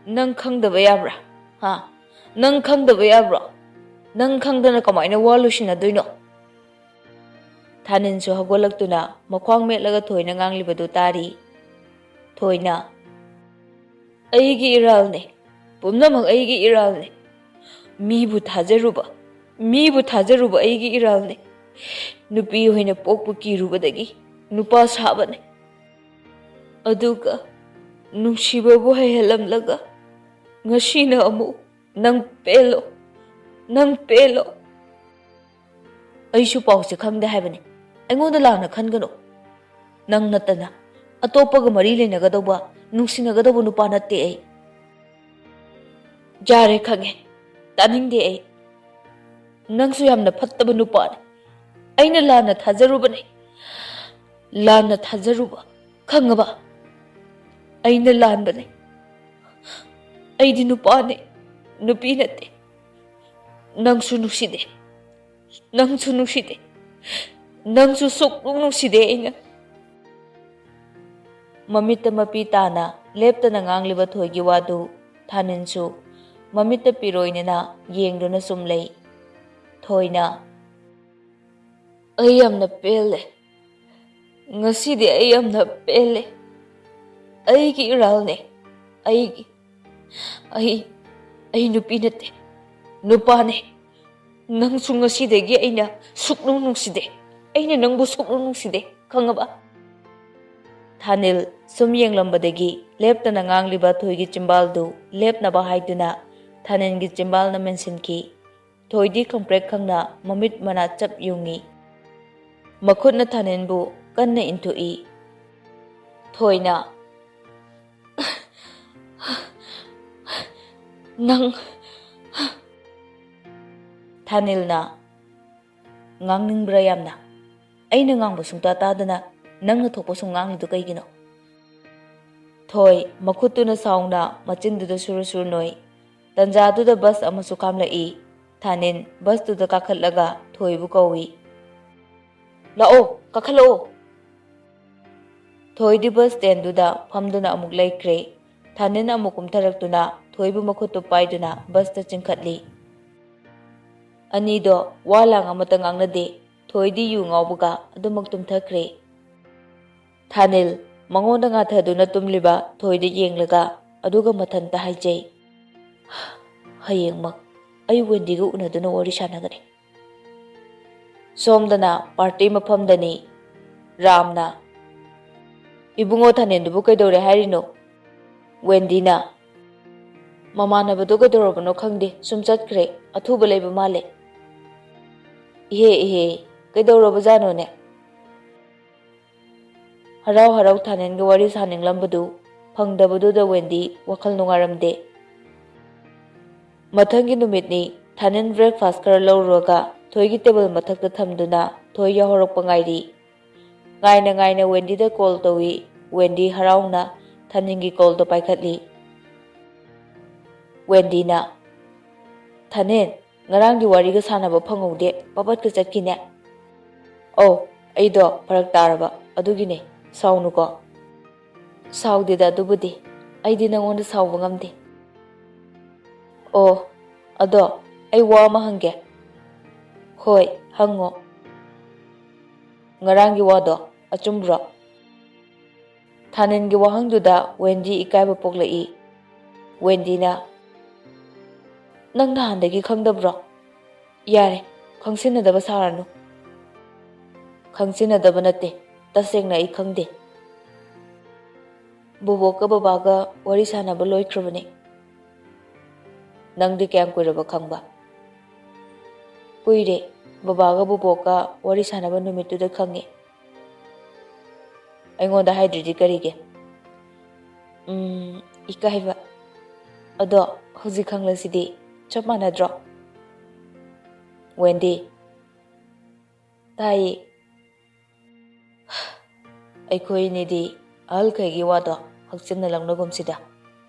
ꯅꯪ ꯈꯪꯗꯕ ꯌꯥꯕ꯭ꯔꯥ? ꯍꯥ? ꯅꯪ ꯈꯪꯗꯕ ꯌꯥꯕ꯭ꯔꯣ? ꯅꯪ ꯈꯪꯗꯅ ꯀꯃꯥꯏꯅ ꯋꯥ ꯂꯣꯏꯁꯤꯟꯅꯗꯣꯏꯅꯣ?" ꯊꯥꯅꯤꯟꯁꯨ ꯍꯧꯒꯠꯂꯛꯇꯨꯅ ꯃꯈ꯭ꯋꯥꯡ ꯃꯦꯠꯂꯒ ꯊꯣꯏꯅ ꯉꯥꯡꯂꯤꯕꯗꯨ ꯇꯥꯔꯤ꯫ ꯊꯣꯏꯅ, "ꯑꯩꯒꯤ ꯏꯔꯥꯜꯅꯦ, ꯄꯨꯝꯅꯃꯛ ꯑꯩꯒꯤ ꯏꯔꯥꯜꯅꯦ꯫ ꯃꯤꯕꯨ ꯊꯥꯖꯔꯨꯕ, ꯃꯤꯕꯨ ꯊꯥꯖꯔꯨꯕ ꯑꯩꯒꯤ ꯏꯔꯥꯜꯅꯦ꯫ ꯅꯨꯄꯤ ꯑꯣꯏꯅ ꯄꯣꯛꯄ ꯀꯤꯔꯨꯕꯗꯒꯤ ꯅꯨꯄꯥ ꯁꯥꯕꯅꯦ꯫ ꯑꯗꯨꯒ ꯅꯨꯡꯁꯤꯕꯕꯨ ꯍꯩꯍꯜꯂꯝꯂꯒ ꯉꯁꯤꯅ ꯑꯃꯨꯛ ꯅꯪ ꯄꯦꯜꯂꯣ, ꯅꯪ ꯄꯦꯜꯂꯣ"꯫ "ꯑꯩꯁꯨ ꯄꯥꯎꯁꯦ ꯈꯪꯗꯦ ꯍꯥꯏꯕꯅꯤ꯫ ꯑꯩꯉꯣꯟꯗ ꯂꯥꯟꯅ ꯈꯟꯒꯅꯨ꯫ ꯅꯪ ꯅꯠꯇꯅ ꯑꯇꯣꯞꯄꯒ ꯃꯔꯤ ꯂꯩꯅꯒꯗꯧꯕ, ꯅꯨꯡꯁꯤꯅꯒꯗꯧꯕ ꯅꯨꯄꯥ ꯅꯠꯇꯦ ꯑꯩ"꯫ "ꯌꯥꯔꯦ, ꯈꯪꯉꯦ꯫ ꯇꯥꯅꯤꯡꯗꯦ ꯑꯩ꯫ ꯅꯪꯁꯨ ꯌꯥꯝꯅ ꯐꯠꯇꯕ ꯅꯨꯄꯥꯅꯤ꯫ ꯑꯩꯅ ꯂꯥꯟꯅ ꯊꯥꯖꯔꯨꯕꯅꯤ꯫ ꯂꯥꯟꯅ ꯊꯥꯖꯔꯨꯕ꯫ ꯈꯪꯉꯕ? ꯑꯩꯅ ꯂꯥꯟꯕꯅꯤ꯫ ꯑꯩꯗꯤ ꯅꯨꯄꯥꯅꯤ, ꯅꯨꯄꯤ ꯅꯠꯇꯦ꯫ ꯅꯪꯁꯨ ꯅꯨꯡꯁꯤꯗꯦ꯫ ꯅꯪꯁꯨ ꯅꯨꯡꯁꯤꯗꯦ꯫ ꯅꯪꯁꯨ ꯁꯨꯛꯅꯨꯡ ꯅꯨꯡꯁꯤꯗꯦ ꯑꯩꯅ"꯫ ꯃꯃꯤꯠꯇ ꯃꯄꯤ ꯇꯥꯅ ꯂꯦꯞꯇꯅ ꯉꯥꯡꯂꯤꯕ ꯊꯣꯏꯒꯤ ꯋꯥꯗꯨ ꯊꯥꯅꯤꯟꯁꯨ ꯃꯃꯤꯠꯇ ꯄꯤꯔꯣꯏꯅꯅ ꯌꯦꯡꯗꯨꯅ ꯁꯨꯝ ꯂꯩ꯫ ꯊꯣꯏꯅ, "ꯑꯩ ꯌꯥꯝꯅ ꯄꯦꯜꯂꯦ꯫ ꯉꯁꯤꯗꯤ ꯑꯩ ꯌꯥꯝꯅ ꯄꯦꯜꯂꯦ꯫ ꯑꯩꯒꯤ ꯏꯔꯥꯜꯅꯦ꯫ ꯑꯩꯒꯤ, ꯑꯩ, ꯑꯩ ꯅꯨꯄꯤ ꯅꯠꯇꯦ, ꯅꯨꯄꯥꯅꯦ꯫ ꯅꯪꯁꯨ ꯉꯁꯤꯗꯒꯤ ꯑꯩꯅ ꯁꯨꯛꯅꯨꯡ ꯅꯨꯡꯁꯤꯗꯦ꯫ ꯑꯩꯅ ꯅꯪꯕꯨ ꯁꯨꯛꯅꯨꯡ ꯅꯨꯡꯁꯤꯗꯦ, ꯈꯪꯉꯕ?" ꯊꯥꯅꯤꯜ ꯁꯨꯝ ꯌꯦꯡꯂꯝꯕꯗꯒꯤ ꯂꯦꯞꯇꯅ ꯉꯥꯡꯂꯤꯕ ꯊꯣꯏꯒꯤ ꯆꯤꯝꯕꯥꯜꯗꯨ ꯂꯦꯞꯅꯕ ꯍꯥꯏꯗꯨꯅ ꯊꯥꯅꯤꯜꯒꯤ ꯆꯤꯝꯕꯥꯜꯅ ꯃꯦꯟꯁꯤꯟꯈꯤ꯫ ꯊꯣꯏꯗꯤ ꯈꯪꯄ꯭ꯔꯦꯛ ꯈꯪꯅ ꯃꯃꯤꯠ ꯃꯅꯥ ꯆꯞ ꯌꯨꯡꯉꯤ꯫ ꯃꯈꯨꯠꯅ ꯊꯥꯅꯤꯜꯕꯨ ꯀꯟꯅ ꯏꯟꯊꯣꯛꯏ꯫ ꯊꯣꯏꯅ, "ꯅꯪ..." ꯊꯥꯅꯤꯜꯅ, "ꯉꯥꯡꯅꯤꯡꯕ꯭ꯔꯥ ꯌꯥꯝꯅ? ꯑꯩꯅ ꯉꯥꯡꯕ ꯁꯨꯡꯇꯥ ꯇꯥꯗꯅ ꯅꯪꯅ ꯊꯣꯛꯄ ꯁꯨꯝ ꯉꯥꯡꯂꯤꯗꯨ ꯀꯩꯒꯤꯅꯣ?" ꯊꯣꯏ ꯃꯈꯨꯠꯇꯨꯅ ꯁꯥꯎꯅ ꯃꯆꯤꯟꯗꯨꯗ ꯁꯨꯔꯨ ꯁꯨꯔꯨ ꯅꯣꯏ꯫ ꯇꯟꯖꯥꯗꯨꯗ ꯕꯁ ꯑꯃꯁꯨ ꯈꯥꯝꯂꯛꯏ꯫ ꯊꯥꯅꯤꯜ ꯕꯁꯇꯨꯗ ꯀꯥꯈꯠꯂꯒ ꯊꯣꯏꯕꯨ ꯀꯧꯏ꯫ "ꯂꯥꯛꯑꯣ, ꯀꯥꯈꯠꯂꯛꯑꯣ!" ꯊꯣꯏꯗꯤ ꯕꯁ ꯁ꯭ꯇꯦꯟꯗꯨꯗ ꯐꯝꯗꯨꯅ ꯑꯃꯨꯛ ꯂꯩꯈ꯭ꯔꯦ꯫ ꯊꯥꯅꯤꯜ ꯑꯃꯨꯛ ꯀꯨꯝꯊꯔꯛꯇꯨꯅ ꯊꯣꯏꯕꯨ ꯃꯈꯨꯠꯇꯨ ꯄꯥꯏꯗꯨꯅ ꯕꯁꯇ ꯆꯤꯡꯈꯠꯂꯤ꯫ ꯑꯅꯤꯗꯣ ꯋꯥ ꯂꯥꯡ ꯑꯃꯠꯇ ꯉꯥꯡꯅꯗꯦ꯫ ꯊꯣꯏꯗꯤ ꯌꯨ ꯉꯥꯎꯕꯒ ꯑꯗꯨꯃꯛ ꯇꯨꯝꯊꯈ꯭ꯔꯦ꯫ ꯊꯥꯅꯤꯜ ꯃꯉꯣꯟꯗ ꯉꯥꯊꯗꯨꯅ ꯇꯨꯝꯂꯤꯕ ꯊꯣꯏꯗ ꯌꯦꯡꯂꯒ ꯑꯗꯨꯒ ꯃꯊꯟꯇ ꯍꯥꯏꯖꯩ, "ꯍꯌꯦꯡꯃꯛ ꯑꯩ ꯋꯦꯟꯗꯤꯒ ꯎꯅꯗꯨꯅ ꯋꯥꯔꯤ ꯁꯥꯟꯅꯒꯅꯤ"꯫ ꯁꯣꯝꯗꯅ ꯄꯥꯔꯇꯤ ꯃꯐꯝꯗꯅꯤ꯫ ꯔꯥꯝꯅ, "ꯏꯕꯨꯡꯉꯣ ꯊꯥꯅꯦꯟꯗꯨꯕꯨ ꯀꯩꯗꯧꯔꯦ ꯍꯥꯏꯔꯤꯅꯣ?" ꯋꯦꯟꯗꯤꯅ, "ꯃꯃꯥꯟꯅꯕꯗꯣ ꯀꯩꯗꯧꯔꯕꯅꯣ ꯈꯪꯗꯦ, ꯁꯨꯝ ꯆꯠꯈ꯭ꯔꯦ, ꯑꯊꯨꯕ ꯂꯩꯕ ꯃꯥꯜꯂꯦ"꯫ "ꯏꯍꯦ ꯏꯍꯦ, ꯀꯩꯗꯧꯔꯕꯖꯥꯠꯅꯣꯅꯦ?" ꯍꯔꯥꯎ ꯍꯔꯥꯎ ꯊꯥꯅꯦꯟꯒ ꯋꯥꯔꯤ ꯁꯥꯅꯤꯡꯂꯝꯕꯗꯨ ꯐꯪꯗꯕꯗꯨꯗ ꯋꯦꯟꯗꯤ ꯋꯥꯈꯜ ꯅꯨꯡꯉꯥꯏꯔꯝꯗꯦ꯫ ꯃꯊꯪꯒꯤ ꯅꯨꯃꯤꯠꯅꯤ꯫ ꯊꯥꯅꯦꯟ ꯕ꯭ꯔꯦꯛꯐꯥꯁ ꯈꯔ ꯂꯧꯔꯨꯔꯒ ꯊꯣꯏꯒꯤ ꯇꯦꯕꯜ ꯃꯊꯛꯇ ꯊꯝꯗꯨꯅ ꯊꯣꯏ ꯌꯥꯍꯧꯔꯛꯄ ꯉꯥꯏꯔꯤ꯫ ꯉꯥꯏꯅ ꯉꯥꯏꯅ ꯋꯦꯟꯗꯤꯗ ꯀꯣꯜ ꯇꯧꯏ꯫ ꯋꯦꯟꯗꯤ ꯍꯔꯥꯎꯅ ꯊꯥꯅꯦꯟꯒꯤ ꯀꯣꯜꯗꯣ ꯄꯥꯏꯈꯠꯂꯤ꯫ ꯋꯦꯟꯗꯤꯅ, "ꯊꯥꯅꯦꯟ, ꯉꯔꯥꯡꯗꯤ ꯋꯥꯔꯤꯒ ꯁꯥꯟꯅꯕ ꯐꯪꯍꯧꯗꯦ, ꯄꯥꯄꯠꯀ ꯆꯠꯈꯤꯅꯦ?" "ꯑꯧ, ꯑꯩꯗꯣ ꯐꯔꯛ ꯇꯥꯔꯕ, ꯑꯗꯨꯒꯤꯅꯦ, ꯁꯥꯎꯅꯨꯀꯣ"꯫ "ꯁꯥꯎꯗꯦꯗ, ꯑꯗꯨꯕꯨꯗꯤ ꯑꯩꯗꯤ ꯅꯪꯉꯣꯟꯗ ꯁꯥꯎꯕ ꯉꯝꯗꯦ"꯫ ꯑꯣ, ꯑꯗꯣ ꯑꯩ ꯋꯥ ꯑꯃ ꯍꯪꯒꯦ꯫ ꯍꯣꯏ, ꯍꯪꯉꯣ꯫ ꯉꯔꯥꯡꯒꯤ ꯋꯥꯗꯣ ꯑꯆꯨꯝꯕ꯭ꯔꯣ? ꯊꯥꯅꯤꯜꯒꯤ ꯋꯥꯍꯪꯗꯨꯗ ꯋꯦꯟꯗꯤ ꯏꯀꯥꯏꯕ ꯄꯣꯛꯂꯛꯏ꯫ ꯋꯦꯟꯗꯤꯅ, "ꯅꯪ ꯅꯍꯥꯟꯗꯒꯤ ꯈꯪꯗꯕ꯭ꯔꯣ? ꯌꯥꯔꯦ, ꯈꯪꯁꯤꯟꯅꯗꯕ ꯁꯥꯔꯅꯨ꯫" "ꯈꯪꯁꯤꯟꯅꯗꯕ ꯅꯠꯇꯦ, ꯇꯁꯦꯡꯅ ꯑꯩ ꯈꯪꯗꯦ꯫ ꯕꯣꯕꯣꯛꯀ ꯕꯕꯥꯒ ꯋꯥꯔꯤ ꯁꯥꯟꯅꯕ ꯂꯣꯏꯈ꯭ꯔꯕꯅꯦ꯫" "ꯅꯪꯗꯤ ꯀꯌꯥꯝ ꯀꯨꯏꯔꯕ ꯈꯪꯕ?" "ꯀꯨꯏꯔꯦ, ꯕꯕꯥꯒ ꯕꯣꯕꯣꯛꯀ ꯋꯥꯔꯤ ꯁꯥꯟꯅꯕ ꯅꯨꯃꯤꯠꯇꯨꯗ ꯈꯪꯉꯦ꯫" "ꯑꯩꯉꯣꯟꯗ ꯍꯥꯏꯗ꯭ꯔꯤꯗꯤ ꯀꯔꯤꯒꯤ?" "ꯎꯝ, ꯏꯀꯥꯏꯕ꯫ ꯑꯗꯣ ꯍꯧꯖꯤꯛ ꯈꯪꯂꯁꯤꯗꯤ ꯆꯞ ꯃꯥꯟꯅꯗ꯭ꯔꯣ?" ꯋꯦꯟꯗꯤ, ꯇꯥꯏꯌꯦ꯫ "ꯑꯩꯈꯣꯏ ꯑꯅꯤꯗꯤ ꯑꯍꯜꯈꯩꯒꯤ ꯋꯥꯗꯣ ꯍꯛꯆꯤꯟꯅ ꯂꯧꯅꯒꯨꯝꯁꯤꯗ꯫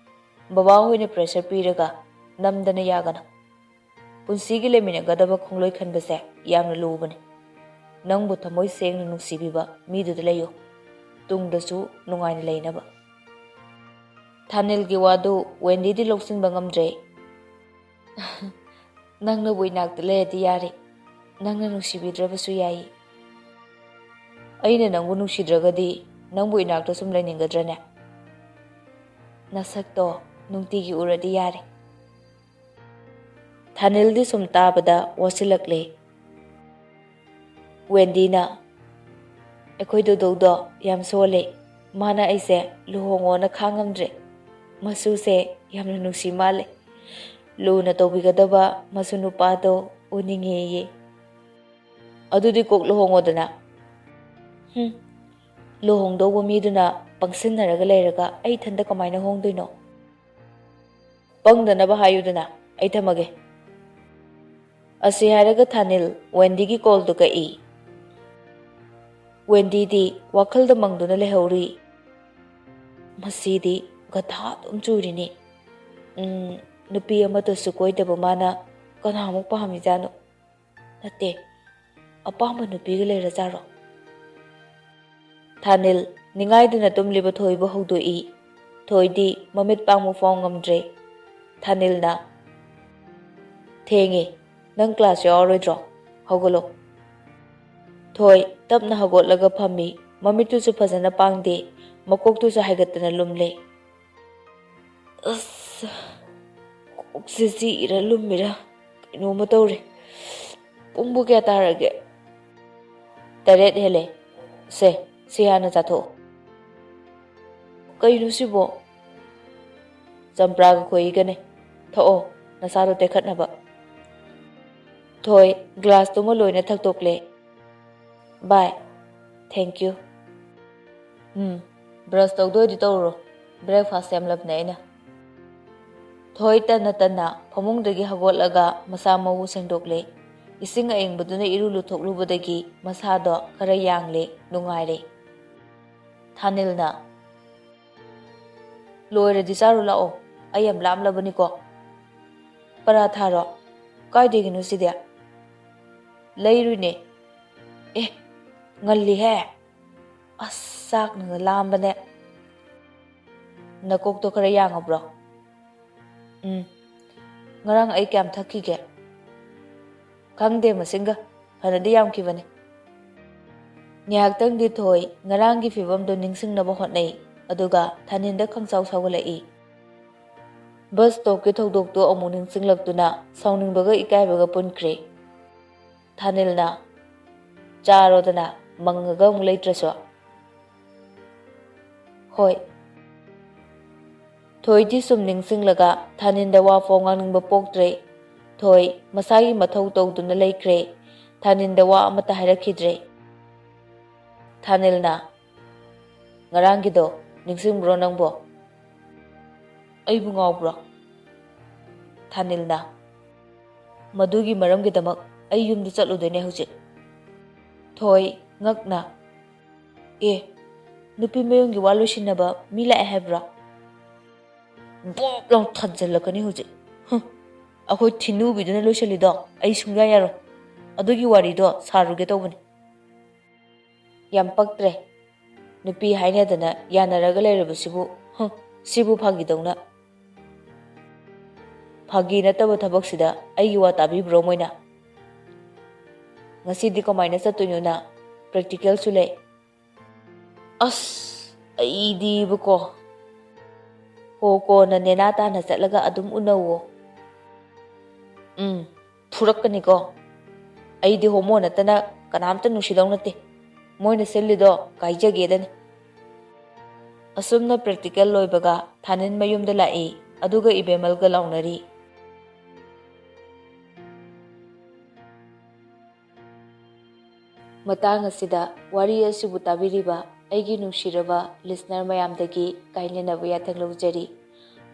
ꯕꯕꯥꯍꯣꯏꯅ pressure ꯄꯤꯔꯒ ꯅꯝꯗꯅ ꯌꯥꯒꯅꯨ꯫ ꯄꯨꯟꯁꯤꯒꯤ ꯂꯩꯃꯤꯟꯅꯒꯗꯕ ꯈꯣꯡꯂꯣꯏ ꯈꯟꯕꯁꯦ ꯌꯥꯝꯅ ꯂꯨꯕꯅꯤ꯫ ꯅꯪꯕꯨ ꯊꯃꯣꯏ ꯁꯦꯡꯅ ꯅꯨꯡꯁꯤꯕꯤꯕ ꯃꯤꯗꯨꯗ ꯂꯩꯌꯨ꯫ ꯇꯨꯡꯗꯁꯨ ꯅꯨꯡꯉꯥꯏꯅ ꯂꯩꯅꯕ꯫" ꯊꯥꯅꯤꯜꯒꯤ ꯋꯥꯗꯨ ꯋꯦꯟꯗꯤꯗꯤ ꯂꯧꯁꯤꯟꯕ ꯉꯝꯗ꯭ꯔꯦ꯫ "ꯅꯪꯅꯕꯨ ꯏꯅꯥꯛꯇ ꯂꯩꯔꯗꯤ ꯌꯥꯔꯦ꯫ ꯅꯪꯅ ꯅꯨꯡꯁꯤꯕꯤꯗ꯭ꯔꯕꯁꯨ ꯌꯥꯏ꯫" "ꯑꯩꯅ ꯅꯪꯕꯨ ꯅꯨꯡꯁꯤꯗ꯭ꯔꯒꯗꯤ ꯅꯪꯕꯨ ꯏꯅꯥꯛꯇ ꯁꯨꯝ ꯂꯩꯅꯤꯡꯒꯗ꯭ꯔꯅꯦ? ꯅꯁꯛꯇꯣ ꯅꯨꯡꯇꯤꯒꯤ ꯎꯔꯗꯤ ꯌꯥꯔꯦ꯫" ꯊꯥꯅꯤꯜꯗꯤ ꯁꯨꯝ ꯇꯥꯕꯗ ꯋꯥꯁꯤꯜꯂꯛꯂꯦ꯫ ꯋꯦꯟꯗꯤꯅ, "ꯑꯩꯈꯣꯏ ꯗꯣꯗꯧꯗꯣ ꯌꯥꯝ ꯁꯣꯜꯂꯦ꯫ ꯃꯥꯅ ꯑꯩꯁꯦ ꯂꯨꯍꯣꯡꯉꯣꯅ ꯈꯥꯡꯉꯝꯗ꯭ꯔꯦ꯫ ꯃꯁꯨꯁꯦ ꯌꯥꯝꯅ ꯅꯨꯡꯁꯤ ꯃꯥꯜꯂꯦ꯫ ꯂꯨꯅ ꯇꯧꯕꯤꯒꯗꯕ ꯃꯁꯨ ꯅꯨꯄꯥꯗꯣ ꯎꯅꯤꯡꯉꯦꯌꯦ꯫" "ꯑꯗꯨꯗꯤ ꯀꯣꯛ ꯂꯨꯍꯣꯡꯉꯣꯗꯅ꯫" "ꯍꯨꯝ, ꯂꯨꯍꯣꯡꯗꯧꯕ ꯃꯤꯗꯨꯅ ꯄꯪꯁꯤꯟꯅꯔꯒ ꯂꯩꯔꯒ ꯑꯩ ꯏꯊꯟꯇ ꯀꯃꯥꯏꯅ ꯍꯣꯡꯗꯣꯏꯅꯣ?" "ꯄꯪꯗꯅꯕ ꯍꯥꯏꯌꯨꯗꯅ, ꯑꯩ ꯊꯝꯃꯒꯦ꯫" ꯑꯁꯤ ꯍꯥꯏꯔꯒ ꯊꯥꯅꯤꯜ ꯋꯦꯟꯗꯤꯒꯤ callꯗꯨ ꯀꯛꯏ꯫ ꯋꯦꯟꯗꯤꯗꯤ ꯋꯥꯈꯜꯗ ꯃꯪꯗꯨꯅ ꯂꯩꯍꯧꯔꯤ꯫ ꯃꯁꯤꯗꯤ ꯒꯙꯥ ꯑꯗꯨꯝ ꯆꯨꯔꯤꯅꯤ꯫ ꯎꯝ, ꯅꯨꯄꯤ ꯑꯃꯠꯇꯁꯨ ꯀꯣꯏꯗꯕ ꯃꯥꯅ ꯀꯅꯥꯃꯨꯛ ꯄꯥꯝꯃꯤꯖꯥꯠꯅꯣ? ꯅꯠꯇꯦ, ꯑꯄꯥꯝꯕ ꯅꯨꯄꯤꯒ ꯂꯩꯔꯖꯥꯔꯣ? ꯊꯥꯅꯤꯜ ꯅꯤꯡꯉꯥꯏꯗꯨꯅ ꯇꯨꯝꯂꯤꯕ ꯊꯣꯏꯕꯨ ꯍꯧꯗꯣꯛꯏ꯫ ꯊꯣꯏꯗꯤ ꯃꯃꯤꯠ ꯄꯥꯡꯕ ꯐꯥꯎ ꯉꯝꯗ꯭ꯔꯦ꯫ ꯊꯥꯅꯤꯜꯅ, "ꯊꯦꯡꯉꯦ, ꯅꯪ ꯀ꯭ꯂꯥꯁ ꯌꯥꯎꯔꯣꯏꯗ꯭ꯔꯣ? ꯍꯧꯒꯠꯂꯣ꯫" ꯊꯣꯏ ꯇꯞꯅ ꯍꯧꯒꯠꯂꯒ ꯐꯝꯃꯤ꯫ ꯃꯃꯤꯠꯇꯨꯁꯨ ꯐꯖꯅ ꯄꯥꯡꯗꯦ, ꯃꯀꯣꯛꯇꯨꯁꯨ ꯍꯥꯏꯒꯠꯇꯅ ꯂꯨꯝꯂꯦ꯫ ꯑꯁ, ꯀꯣꯛꯁꯦ ꯆꯤꯛꯏꯔ ꯂꯨꯝꯃꯤꯔ ꯀꯩꯅꯣꯝꯃ ꯇꯧꯔꯦ꯫ ꯄꯨꯡꯕꯨ ꯀꯌꯥ ꯇꯥꯔꯒꯦ? "ꯇꯔꯦꯠ ꯍꯦꯜꯂꯦ꯫ ꯁꯦ, ꯁꯤ ꯍꯥꯟꯅ ꯆꯥꯊꯣꯛꯑꯣ꯫" "ꯀꯩꯅꯣ ꯁꯤꯕꯣ?" "ꯆꯝꯄ꯭ꯔꯥꯒ ꯈꯣꯏꯍꯤꯒꯅꯦ꯫ ꯊꯛꯑꯣ, ꯅꯁꯥꯗꯣ ꯇꯦꯛꯈꯠꯅꯕ꯫" ꯊꯣꯏ ꯒ꯭ꯂꯥꯁꯇꯨꯃ ꯂꯣꯏꯅ ꯊꯛꯇꯣꯛꯂꯦ꯫ "Bye, thank you꯫" "ꯎꯝ, ꯕ꯭ꯔꯁ ꯇꯧꯗꯣꯏꯗꯤ ꯇꯧꯔꯨꯔꯣ, ꯕ꯭ꯔꯦꯛꯐꯥꯁ ꯁꯦꯝꯂꯕꯅꯦ ꯑꯩꯅ꯫" ꯊꯣꯏ ꯇꯟꯅ ꯇꯟꯅ ꯐꯃꯨꯡꯗꯒꯤ ꯍꯧꯒꯠꯂꯒ ꯃꯁꯥ ꯃꯎ ꯁꯦꯡꯗꯣꯛꯂꯦ꯫ ꯏꯁꯤꯡ ꯑꯏꯪꯕꯗꯨꯅ ꯏꯔꯨ ꯂꯨꯊꯣꯛꯂꯨꯕꯗꯒꯤ ꯃꯁꯥꯗꯣ ꯈꯔ ꯌꯥꯡꯂꯦ, ꯅꯨꯡꯉꯥꯏꯔꯦ꯫ ꯊꯥꯅꯤꯜꯅ, "ꯂꯣꯏꯔꯗꯤ ꯆꯥꯔꯨ ꯂꯥꯛꯑꯣ, ꯑꯩ ꯌꯥꯝ ꯂꯥꯝꯂꯕꯅꯤꯀꯣ꯫" "ꯄꯔꯥꯊꯥꯔꯣ? ꯀꯥꯏꯗꯒꯤꯅꯣ ꯁꯤꯗꯤ?" "ꯂꯩꯔꯨꯏꯅꯦ꯫" "ꯑꯦ, ꯉꯜꯂꯤꯍꯦ꯫ ꯑꯁ, ꯆꯥꯛꯅꯒ ꯂꯥꯝꯕꯅꯦ꯫" "ꯅꯀꯣꯛꯇꯣ ꯈꯔ ꯌꯥꯡꯉꯕ꯭ꯔꯣ?" "ꯎꯝ꯫ ꯉꯔꯥꯡ ꯑꯩ ꯀꯌꯥꯝ ꯊꯛꯈꯤꯒꯦ?" "ꯈꯪꯗꯦ ꯃꯁꯤꯡꯒ, ꯐꯅꯗꯤ ꯌꯥꯝꯈꯤꯕꯅꯤ꯫" ꯉꯥꯏꯍꯥꯛꯇꯪꯗꯤ ꯊꯣꯏ ꯉꯔꯥꯡꯒꯤ ꯐꯤꯕꯝꯗꯨ ꯅꯤꯡꯁꯤꯡꯅꯕ ꯍꯣꯠꯅꯩ, ꯑꯗꯨꯒ ꯊꯥꯅꯤꯟꯗ ꯈꯪꯁꯥꯎ ꯁꯥꯎꯒꯠꯂꯛꯏ꯫ ꯕꯁ ꯁ꯭ꯇꯣꯞꯀꯤ ꯊꯧꯗꯣꯛꯇꯨ ꯑꯃꯨꯛ ꯅꯤꯡꯁꯤꯡꯂꯛꯇꯨꯅ ꯁꯥꯎꯅꯤꯡꯕꯒ ꯏꯀꯥꯏꯕꯒ ꯄꯨꯟꯈ꯭ꯔꯦ꯫ ꯊꯥꯅꯤꯜꯅ, "ꯆꯥꯔꯣꯗꯅ, ꯃꯪꯉꯒ ꯑꯃꯨꯛ ꯂꯩꯇ꯭ꯔꯁꯨ꯫" "ꯍꯣꯏ꯫" ꯊꯣꯏꯗꯤ ꯁꯨꯝ ꯅꯤꯡꯁꯤꯡꯂꯒ ꯊꯥꯅꯤꯟꯗ ꯋꯥ ꯐꯥꯎ ꯉꯥꯡꯅꯤꯡꯕ ꯄꯣꯛꯇ꯭ꯔꯦ꯫ ꯊꯣꯏ ꯃꯁꯥꯒꯤ ꯃꯊꯧ ꯇꯧꯗꯨꯅ ꯂꯩꯈ꯭ꯔꯦ꯫ ꯊꯥꯅꯤꯟꯗ ꯋꯥ ꯑꯃꯠꯇ ꯍꯥꯏꯔꯛꯈꯤꯗ꯭ꯔꯦ꯫ ꯊꯥꯅꯤꯜꯅ, "ꯉꯔꯥꯡꯒꯤꯗꯣ ꯅꯤꯡꯁꯤꯡꯕ꯭ꯔꯣ ꯅꯪꯕꯣ?" "ꯑꯩꯕꯨ ꯉꯥꯎꯕ꯭ꯔꯣ?" ꯊꯥꯅꯤꯜꯅ, "ꯃꯗꯨꯒꯤ ꯃꯔꯝꯒꯤꯗꯃꯛ ꯑꯩ ꯌꯨꯝꯗ ꯆꯠꯂꯨꯗꯣꯏꯅꯦ ꯍꯧꯖꯤꯛ꯫" ꯊꯣꯏ, ꯉꯛꯅ, "ꯑꯦ, ꯅꯨꯄꯤ ꯃꯌꯨꯝꯒꯤ ꯋꯥ ꯂꯣꯏꯁꯤꯟꯅꯕ ꯃꯤ ꯂꯥꯛꯑꯦ ꯍꯥꯏꯕ꯭ꯔꯣ?" ꯕꯣꯞ ꯂꯥꯎ ꯊꯥꯖꯤꯜꯂꯛꯀꯅꯤ ꯍꯧꯖꯤꯛ꯫ "ꯍꯨꯝ, ꯑꯩꯈꯣꯏ ꯊꯤꯅꯨꯕꯤꯗꯨꯅ ꯂꯣꯏꯁꯤꯜꯂꯤꯗꯣ ꯑꯩ ꯁꯨꯡꯌꯥ ꯌꯥꯔꯣꯏ꯫ ꯑꯗꯨꯒꯤ ꯋꯥꯔꯤꯗꯣ ꯁꯥꯔꯨꯒꯦ ꯇꯧꯕꯅꯤ꯫" "ꯌꯥꯝ ꯄꯛꯇ꯭ꯔꯦ꯫ ꯅꯨꯄꯤ ꯍꯥꯏꯅꯗꯅ ꯌꯥꯅꯔꯒ ꯂꯩꯔꯕꯁꯤꯕꯨ, ꯍꯨꯝ, ꯁꯤꯕꯨ ꯐꯥꯒꯤꯗꯧꯅ꯫" ꯐꯥꯒꯤ ꯅꯠꯇꯕ ꯊꯕꯛꯁꯤꯗ ꯑꯩꯒꯤ ꯋꯥ ꯇꯥꯕꯤꯕ꯭ꯔꯣ ꯃꯣꯏꯅ? ꯉꯁꯤꯗꯤ ꯀꯃꯥꯏꯅ ꯆꯠꯇꯣꯏꯅꯣ ꯅꯪ? ꯄ꯭ꯔꯦꯛꯇꯤꯀꯦꯜꯁꯨ ꯂꯩ꯫ ꯑꯁ, ꯑꯩꯗꯤꯕꯀꯣ꯫ ꯍꯣ, ꯀꯣꯟꯅ ꯅꯦꯅꯥ ꯇꯥꯅ ꯆꯠꯂꯒ ꯑꯗꯨꯝ ꯎꯅꯧꯋꯣ꯫ ꯎꯝ, ꯐꯨꯔꯛꯀꯅꯤꯀꯣ꯫ ꯑꯩꯗꯤ ꯍꯣꯃꯣ ꯅꯠꯇꯅ ꯀꯅꯥꯝꯇ ꯅꯨꯡꯁꯤꯗꯧ ꯅꯠꯇꯦ꯫ ꯃꯣꯏꯅ ꯁꯤꯜꯂꯤꯗꯣ ꯀꯥꯏꯖꯒꯦꯗꯅꯤ꯫ ꯑꯁꯨꯝꯅ ꯄ꯭ꯔꯦꯛꯇꯤꯀꯦꯜ ꯂꯣꯏꯕꯒ ꯊꯥꯅꯤꯟ ꯃꯌꯨꯝꯗ ꯂꯥꯛꯏ, ꯑꯗꯨꯒ ꯏꯕꯦꯝꯃꯜꯒ ꯂꯥꯎꯅꯔꯤ꯫ ꯃꯇꯥꯡ ꯑꯁꯤꯗ ꯋꯥꯔꯤ ꯑꯁꯤꯕꯨ ꯇꯥꯕꯤꯔꯤꯕ ꯑꯩꯒꯤ ꯅꯨꯡꯁꯤꯔꯕ ꯂꯤꯁꯅꯔ ꯃꯌꯥꯝꯗꯒꯤ ꯀꯥꯏꯅꯅꯕ ꯌꯥꯊꯪ ꯂꯧꯖꯔꯤ꯫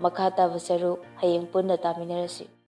ꯃꯈꯥ ꯇꯥꯕ ꯁꯔꯨꯛ ꯍꯌꯦꯡ ꯄꯨꯟꯅ ꯇꯥꯃꯤꯟꯅꯔꯁꯤ꯫